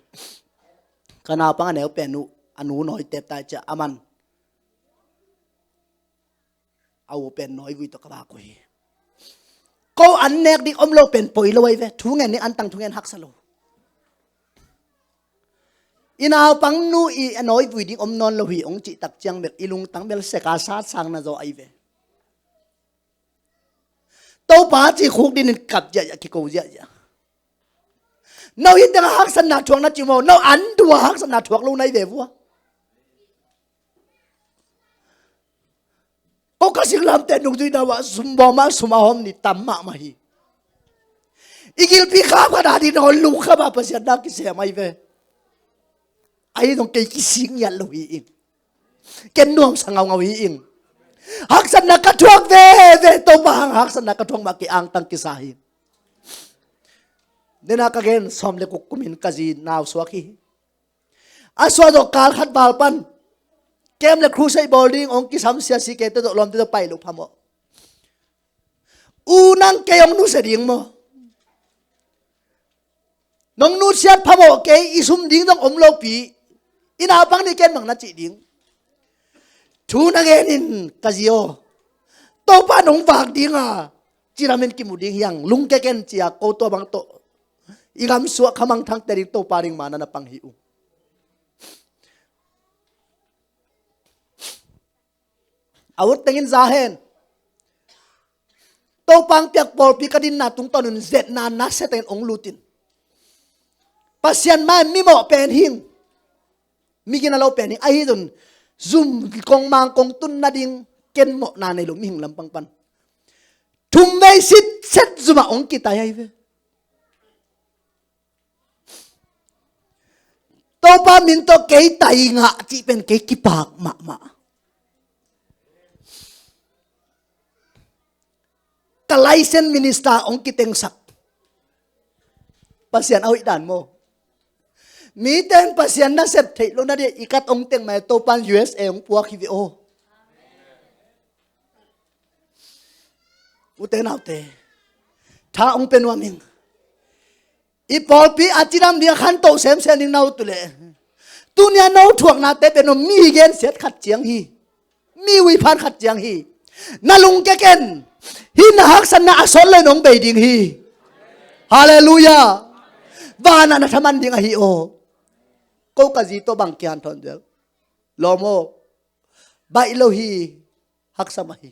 Ka naupang a neu pen uh a nu nawi tep tai ciah a man. A u pen nawi vui tawh ka vak uh hi. Ko an nek ding om lo pen poi lo ahi ve. Thu ngen ding an tang thu ngen haksa lo. I naupang nu i a nawi vui ding om nawn lo hi hong cih tak ciang bel i lungtang bel seka sat sang na zaw ahi ve. Topa ci khuk dinin kap ziahziah kiko ziahziah. No hi tengah haksatna thuak na ci maw? No an dua haksatna thuak lo na hi ve vua. Ko ka singlamte nungzuihna uah sum bawm ah sum a hawm ni tam mahmah hi. I gilpi khap khat a ding na hon lungkham a Pasian na kisem ahi ve. Ahi zong kei kisik ngiat lo hi ing. Ken nuamsa ngaungau hi ing. Haksatna ka thuak veve Topa hang haksatna ka thuak mah kei angtang kisa hi. Dena ka gen sawm le guk kumin ka zi nau suak hi. A suah zawh kal khat val pan kem le crusade bawl ding hong kisam siasi kei te zawh lawmte zawh pai lo phamawh. U nang kei hong nusia ding maw? Nong nusiat phamawh kei i sum ding dong om lopi. I naupang nih ken bang na cih ding? Thu na genin ka zi aw. Topa nong vak dinga cilamin kimu ding hiang lungke ken cia ko tua bang tawh i gamsuah khamang thangte ding Topa ding mana na pang hi uh. A ut tengin za hen. Topa hong piak pawlpi ka dinna tungtawnun zetna nasia tengin hong lutin. Pasian mai mimawh pen hing. Migina lo pen hing. Ahi zun zum kong mang kong tun nading ken mawhna nei lo mihing lampang pan thum vei sitset zumah hong kitai ahi ve. Topa min tawh kei tai ngah cih pen kei kipak mahmah. Ka license minister hong kitengsak. Pasian a hoih dan maw? Miten Pasian nasep theih lo na dih i kat hong teng mai Topan U S A hong puak hi ve aw. Ute naute, tha hong pe nuam ing. I pawlpi a cidam ding a khanto semsem ding na ut uh leh, tuni a no thuaknate pen om mi gensiat khat ciang hi. Mi uiphan khat ciang hi. Na lungkia ken. Hih na haksatna a sawt le nong bei ding hi. Halleluiah. Vanah na thaman ding ahi aw. Ko ka zi tawh bang kihanthawn zel? Lawm aw. Baih lo hi. Haksa mah hi.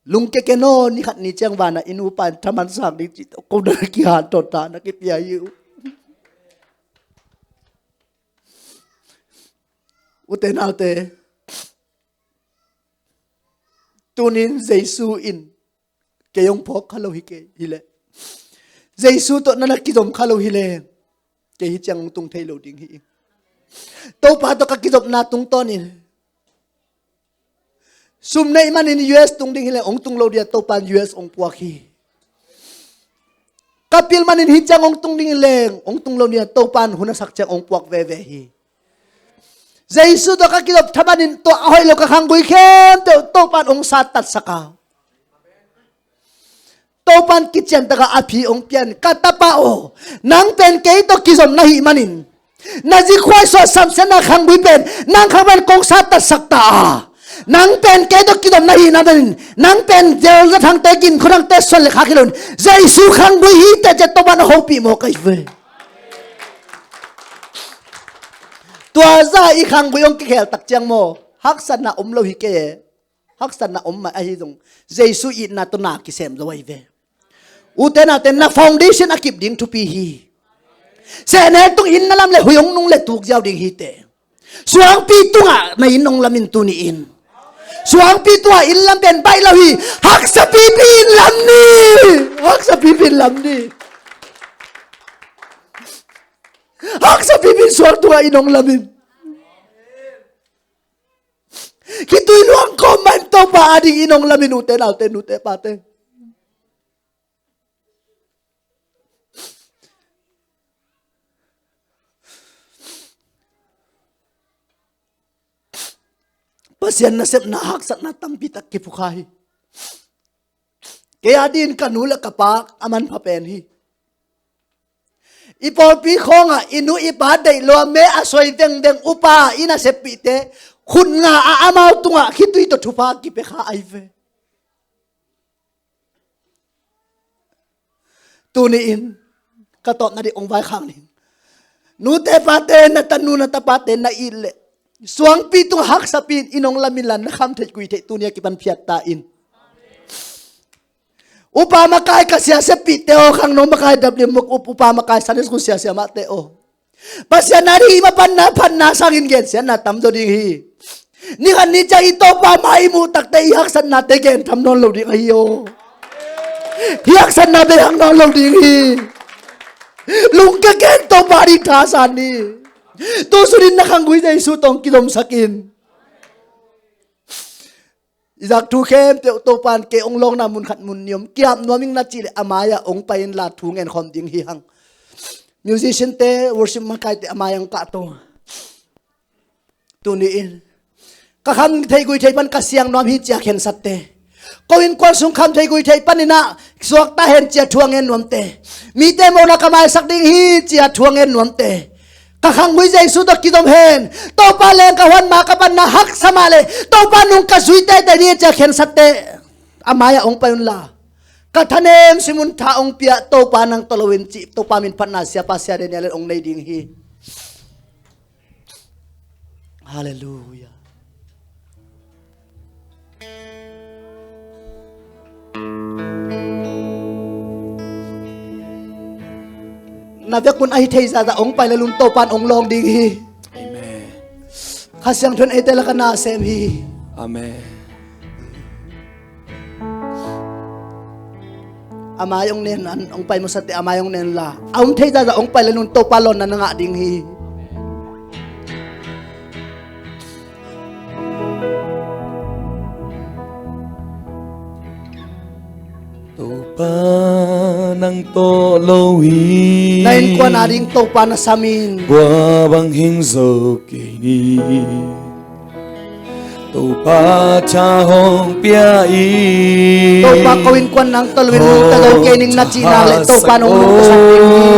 Lungkia ken aw, ni khat ni ciang vanah i nupa in thaman sak ding cih tawh ko na kihanthawn ta na kipia hi uh. Ute naute, tunin Jesu in kei hong phawk kha lo hi kei hileh, Jesu tawh na na kizom kha lo hileh, kei hih ciang hong tung thei lo ding hi. Topa tawh ka kizopna tungtawnin sum neih manin U S tung ding hileh hong tung lo ding a, Topa in U S hong puak hi. Ka pil manin hih ciang hong tung ding hileh hong tung lo ding a, Topa in hun a sak ciang hong puak veve hi. Jesu tawh ka kizop thaman in tua a hoih lo ka khanggui khempeuh Topa in hong sattatsak a, Topa in kician takin a phi hong pia in, ka tapa aw, nang pen kei tawh kizom na hih manin, na zi khuaisuah samsiatna khanggui pen nang khang pen kong sattatsak ta a, nang pen kei tawh kizom na hih manin, nang pen zel za thangte, gin khua thangte, suan le khak hi loin, Jesu khanggui hi teh ci-a Topa in a hopih mawk ahi ve. Tua zah i khanggui hong kikhel tak ciang maw, haksatna om lo hi kei e. Haksatna om mah ahi zong, Jesu itna tawh na kisem zo ahi ve. Ute naute, na foundation a kip ding thupi hi. Sehnel tung inn na lam le huih hong nung le tuk ziau ding hi teh. Suangpi tungah na inn hong lam in tuni in. Suangpi tungah inn lam pen baih lo hi. Haksa pipi in lam ni. Haksa pipi in lam ni. Haksa pipi in suang tungah inn hong lam in. Khitui luang khawm mah in Topa ading inn hong lam in, ute naute, nute pate. Pasian nasepna haksatna tampi tak kiphukha hi. Kei adingin ka nu le ka pa a manpha pen hi. I pawlpi khawngah i nu i pa deih lo a, me a soi vengveng upa i naseppihte khut nga a, amau tungah khitui tawh thupha kipia kha ahi ve. Tuni in ka tawpna ding hong vaikhak ning. Nute pate, na tanu na tapate na it leh, suangpi tungah haksapi in inn hong lam inla, na kham theih gui theih tuni a kipan phiat ta in. Upa makai ka siaseppihte aw, khangno makai, W M up, upa makai, Sunday school siasia mahte aw, Pasian ading i mapanna phatna sangin gensiatna tamzaw ding hi. Ni khat ni ciang i Topa mai i muh takte i haksatnate gen tham nawn lo ding ahi aw. Hih haksatna bei hak nawn lo ding hi. Lungkia ken, Topa ading thasan ni. Tu sunin na khanggui Jesu tawh kizomsak in. I zak thu khempeuh Topa in kei hong lawngna mun khat mun nih om, kiap nuam ing na cih leh a mai-ah hong pai inla thu ngen khawm ding hi hang. Musician-te, worship makaite a mai-ah hong kahto. Tuni in ka kham theih gui theih pan ka siang nuam hi ci-a khensatte, ko innkuan sung kham theih gui theih panin ah suakta hen ci-a thu a ngen nuamte, mite mawhna ka maisak ding hi ci-a thu a ngen nuamte, ka khanggui Jesu tawh kizom hen. Topa leng ka huan ma ka panna haksa mah leh Topa nung ka zui teitei ding hi ci-a khensatte a mai-ah hong pai unla, ka thanem simun tha hong pia Topa nang tawh lo in cih Topa min phatna siapa Sia Daniel in hong nei ding hi. Halleluiah. Na vekun ahi thei zahzah hong pai lel un, Topa in hong lawng ding hi. Amen. Kha Siangtho in eite lakah na sem hi. Amen. A mai hong nen, an hong pai masate a mai hong nen la, a um thei zahzah hong pai lel un, Topa lawnna na ngah ding hi. Topa nang tawh lo hi. Na innkuan ading Topa na sam in. Kua bang hing zo kei ni. Topa tha hong pia in. Topa ko innkuan nang tawh lo in nungta zo kei ning na cihna leh Topa in hong nungta sak ding hi.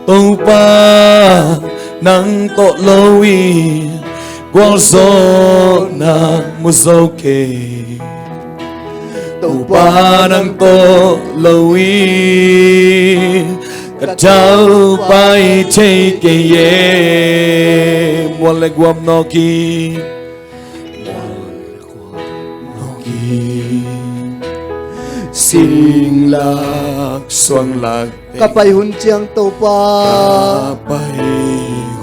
Topa nang tawh lo in gualzawhna mu zo kei. Topa nang tawh lo in ka daupai thei kei e. Mual le guam nawk hi. Mual le guam nawk hi. Singlak suanglak ka pai hun ciang Topa, ka pai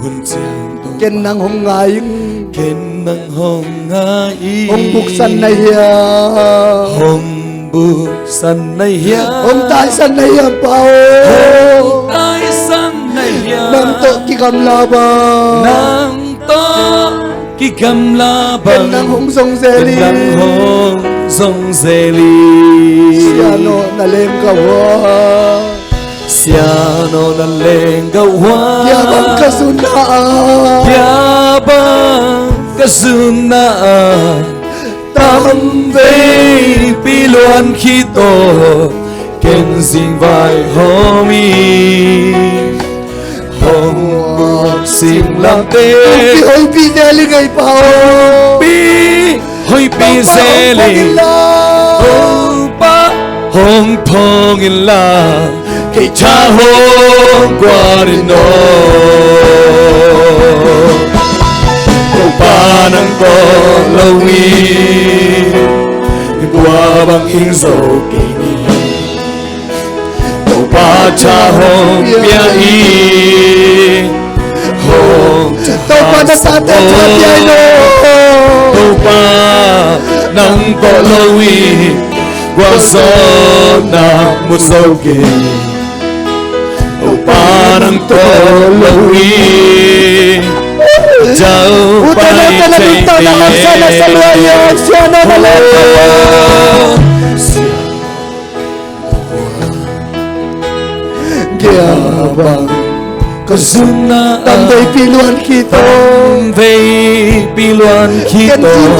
hun ciang Topa, ken nang hong ngai ing. Ken nang hong ngai ing. Hong buksan na hia? Hong buksan na hia? Hong taisan na hia, Pa aw? Hong taisan na hia? Nang tawh kigamla bang, nang tawh kigamla bang, ken nang hong zong zel ing. Ken nang hong zong zel ing. Sianawh na lenggah hua. Sianawh na lenggah hua. Bia bang ka zunna ah, bia bang ka zunna ah, tamveipi luan khit tawh ken zing vaihawm ing. Hong buk singlamteh, hoihpi, hoihpi zel ing ei Pa aw. Hoihpi, hoihpi zel ing. Topa hong phong inla, kei tha hong guan in aw. Topa nang tawh lo in kua bang hing zo kei ni. Topa tha hong pia in, hong tha, Topa na tate tha pia in aw. Topa nang tawh lo in gualzawhna mu zo kei. Topa nang tawh lo in ka daupai thei kei e. Bia bang ka zunna ah, tamveipi luan khit tawh, tamveipi luan khit tawh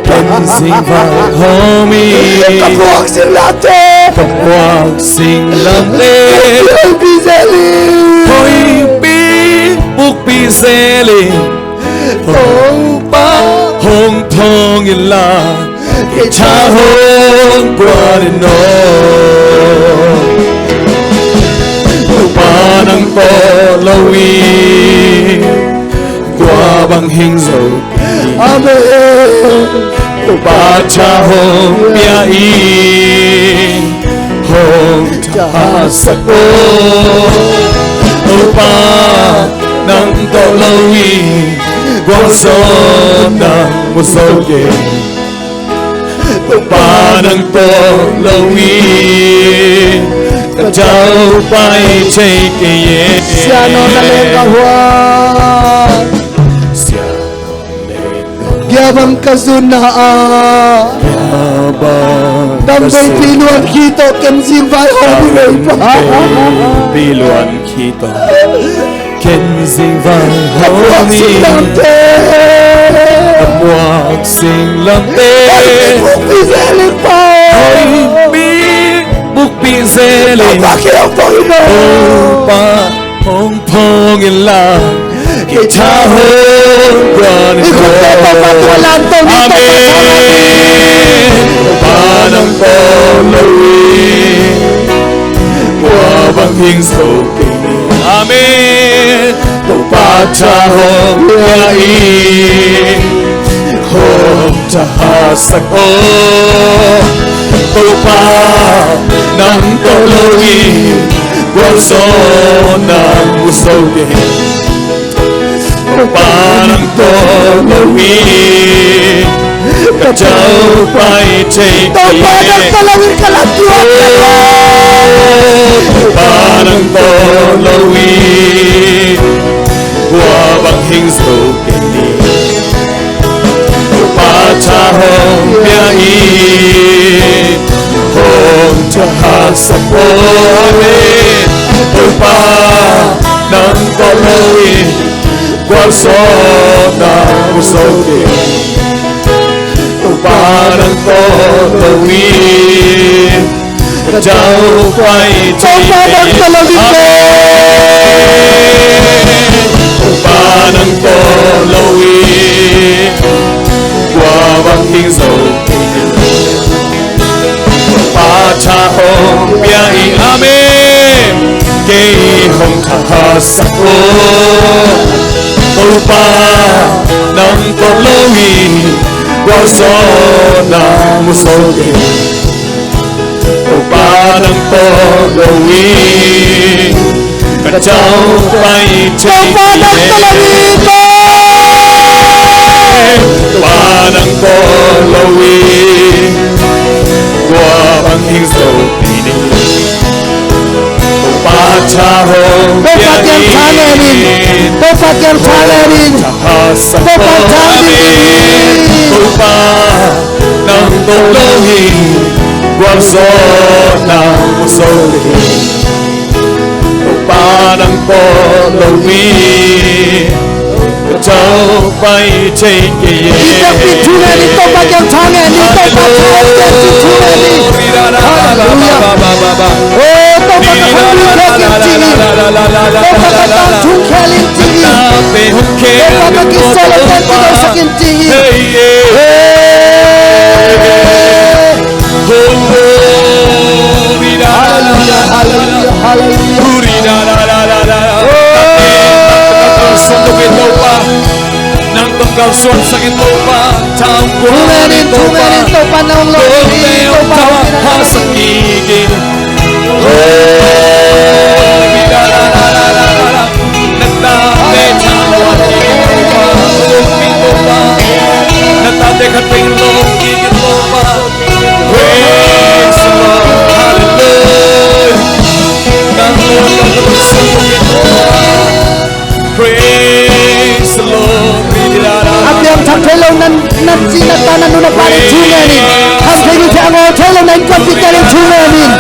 ken zing vaihawm ing. Ka puak singlamteh, ka puak singlamteh, hoihpi zel ing. Hoihpi, bukpi zel ing. Topa hong phong inla, kei tha hong guan in aw. Topa nang tawh lo in kua bang hing zo. Amen. Topa tha hong pia in, hong tha sak aw. Topa nang tawh lo in gualzawhna mu zo kei. Topa nang tawh lo in ka daupai thei kei e. Sianawh na lenggah hua. Bia bang ka zunna ah, bia bang ka zunna ah, tamveipi luan khit tawh ken zing vaihawm ing ei Pa. Tamveipi luan khit tawh ken zing vaihawm ing. Ka puak singlamteh, ka puak singlamteh, hoihpi, bukpi zel ing Pa. Hoihpi, bukpi zel ing. Topa hong phong inla, kei tha hong guan in aw. Amen. Topa nang tawh lo in kua bang hing zo kei ni. Amen. Topa tha hong pia in, hong tha sak aw. Topa nang tawh lo in gualzawhna mu zo kei. Topa nang tawh lo in ka daupai thei kei e. Topa nang tawh lo in ka lam tuak kei e. Topa nang tawh lo in kua bang hing zo kei ni. Topa tha hong pia in, hong tha sak aw. Amen. Topa nang tawh lo in gualzawhna mu zo kei. Topa nang tawh lo in ka daupai thei kei. Topa nang tawh lo in. Amen. Topa nang tawh lo in kua bang hing zo kei. Topa tha hong pia in. Amen. Kei hong thahatsak o. Topa nang tawh lo in gualzawhna mu zo kei. Topa nang tawh lo in ka daupai thei. Topa nang tawh lo in. Topa nang tawh lo in kua bang hing zo kei ni. Topa tha hong pia in. Topa kiang tha ngen in. Topa kiang tha ngen in. Topa tha ngen in. Topa nang tawh lo in gualzawhna mu zo kei. Topa nang tawh lo in ka daupai thei kei. I biakpi thu ngen in, Topa kiang tha ngen in, Topa tha ngen in, thu ngen in. Halleluiah. O Topa ka khang thu khel in ci in. Topa ka tang thu khel in ci in. Topa ka kisol a pen kidosak in ci in. Halleluiah, halleluiah, halleluiah. Nang tawh kalsuan sak in Topa. Thu ngen in, thu ngen in, Topa nang lo in, Topa hong thahatsak in. Na tate thahat in Topa. Na tate khat peuh lo in Topa. Praise the Lord. Hallelujah. Nang lo ka lo sa ko in Topa. Praise the Lord. A piangthak thei lo na, na ci na ta na nu na pa in thu ngen in. Kham thei mi thei a ngaw thei lo na innkuanpihte in thu ngen in.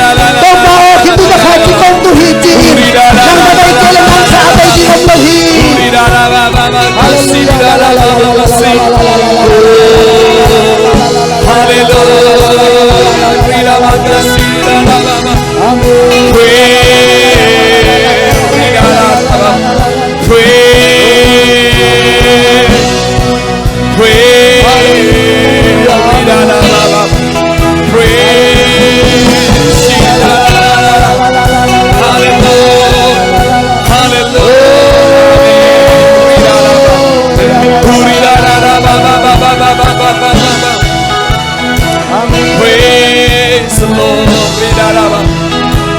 Topa aw, khit tu bek kha kikong tu hi ci in. Nang na bei kei leh nang sa a bei ding om lo hi. Hallelujah. Hallelujah. Amen. Praise, praise, praise, praise. Hallelujah. Hallelujah. Praise the Lord.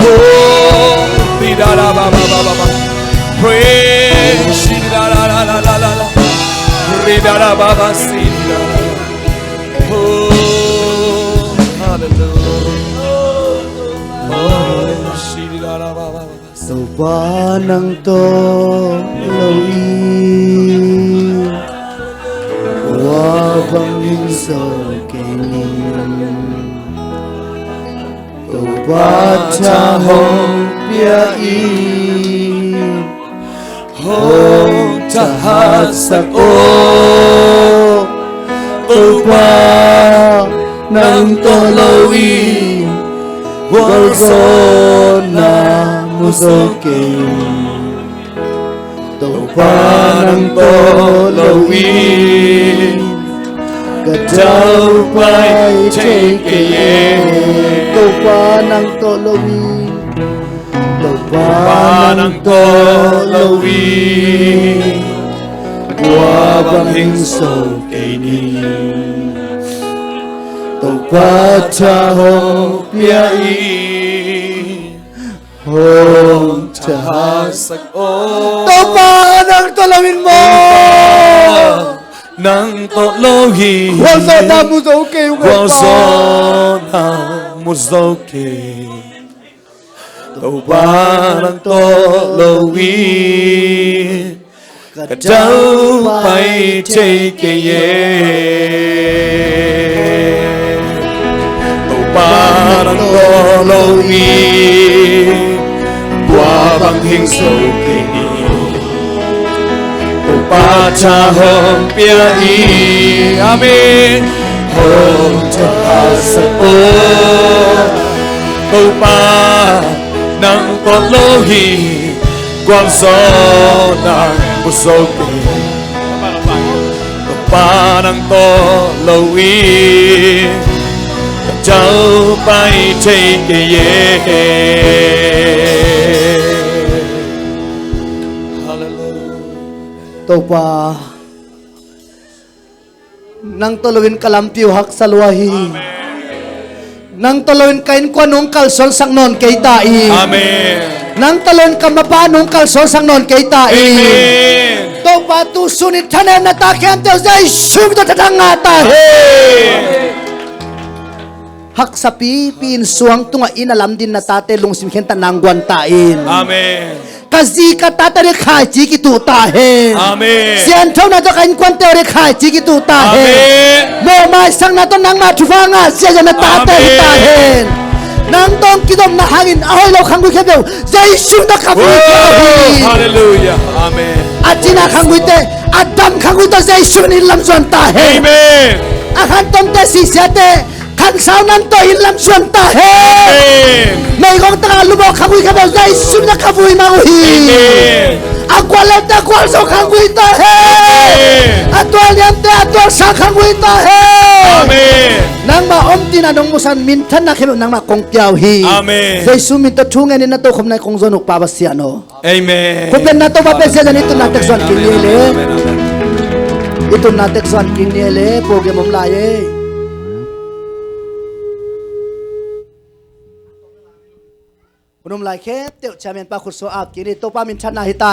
Oh, praise. Oh, hallelujah. Oh, Topa nang tawh lo in kua bang hing zo kei ni. Topa tha hong pia in hong thahatsak aw. Topa nang tawh lo in gualzawhna mu zo kei. Topa nang tawh lo in ka daupai thei kei e. Topa nang tawh lo in, Topa nang tawh lo in kua bang hing zo kei ni. Topa tha hong pia in hong thahatsak aw. Topa nang tawh lo in maw. Nang tawh lo hi. Gualzawhna mu zo kei uh. Gualzawhna mu zo kei. Topa nang tawh lo in ka daupai thei kei e. Topa nang tawh lo in kua bang hing zo kei ni. Topa tha hong pia in. Amen. Topa, nang tawh lo hi, kuang zaw nang mu zo kei. Topa, nang tawh lo hi, ka jao pai thei kei e. Halleluiah. Topa, nang tawh loin ka lampi uh haksa lua hi. Amen. Nang tawh loin ka innkuan uh hong kalsuansak nawn kei ta in. Amen. Nang tawh loin ka mapa uh hong kalsuansak nawn kei ta in. Amen. Topa, tu sun in thanemna ta khempeuh Jesu min tawh thatang ngah ta hen. Amen. Haksa pipi in suang tungah inn a lamdin na tate lungsim khentatna hong guan ta in. Amen. Ka zi ka tate ding khaici kituh ta hen. Amen. Sianthona tawh ka innkuante ding khaici kituh ta hen. Amen. Mawhmaisakna tawh nangmah thupha ngah ziahziah na tate hi ta hen. Amen. Nang tawh kidopna hangin a hoih lo khanggui khempeuh Jesu min tawh ka vui hi. Halleluiah. Amen. A cina khangguite, a dam khangguite Jesu min tawh inn lam zuan ta hen. Amen. A khantomte, sihsiate, khansau nang tawh inn lam zuan ta hen. Amen. Meigong taka lumawh khanggui khempeuh Jesu min tawh ka vui mang uh hi. Amen. A gual lemte a gualzo khanggui ta hen. Amen. A tualniamte a tualsang khanggui ta hen. Amen. Nangmah om tina nong musak minthanna khempeuh nangmah kong pia uh hi. Amen. Jesu min tawh thu ngenin na tokhopna kong zon uh Pa Pasian aw. Amen. Khutbetna Topa pia ziahziah in, i tunna tek zuan kik ni ei le. Amen, amen, amen. I tunna tek zuan kik ni ei le, program om lai ei. Hun um lai khempeuh chairman pa khutsuah ap kik ni, Topa minthanna hi ta.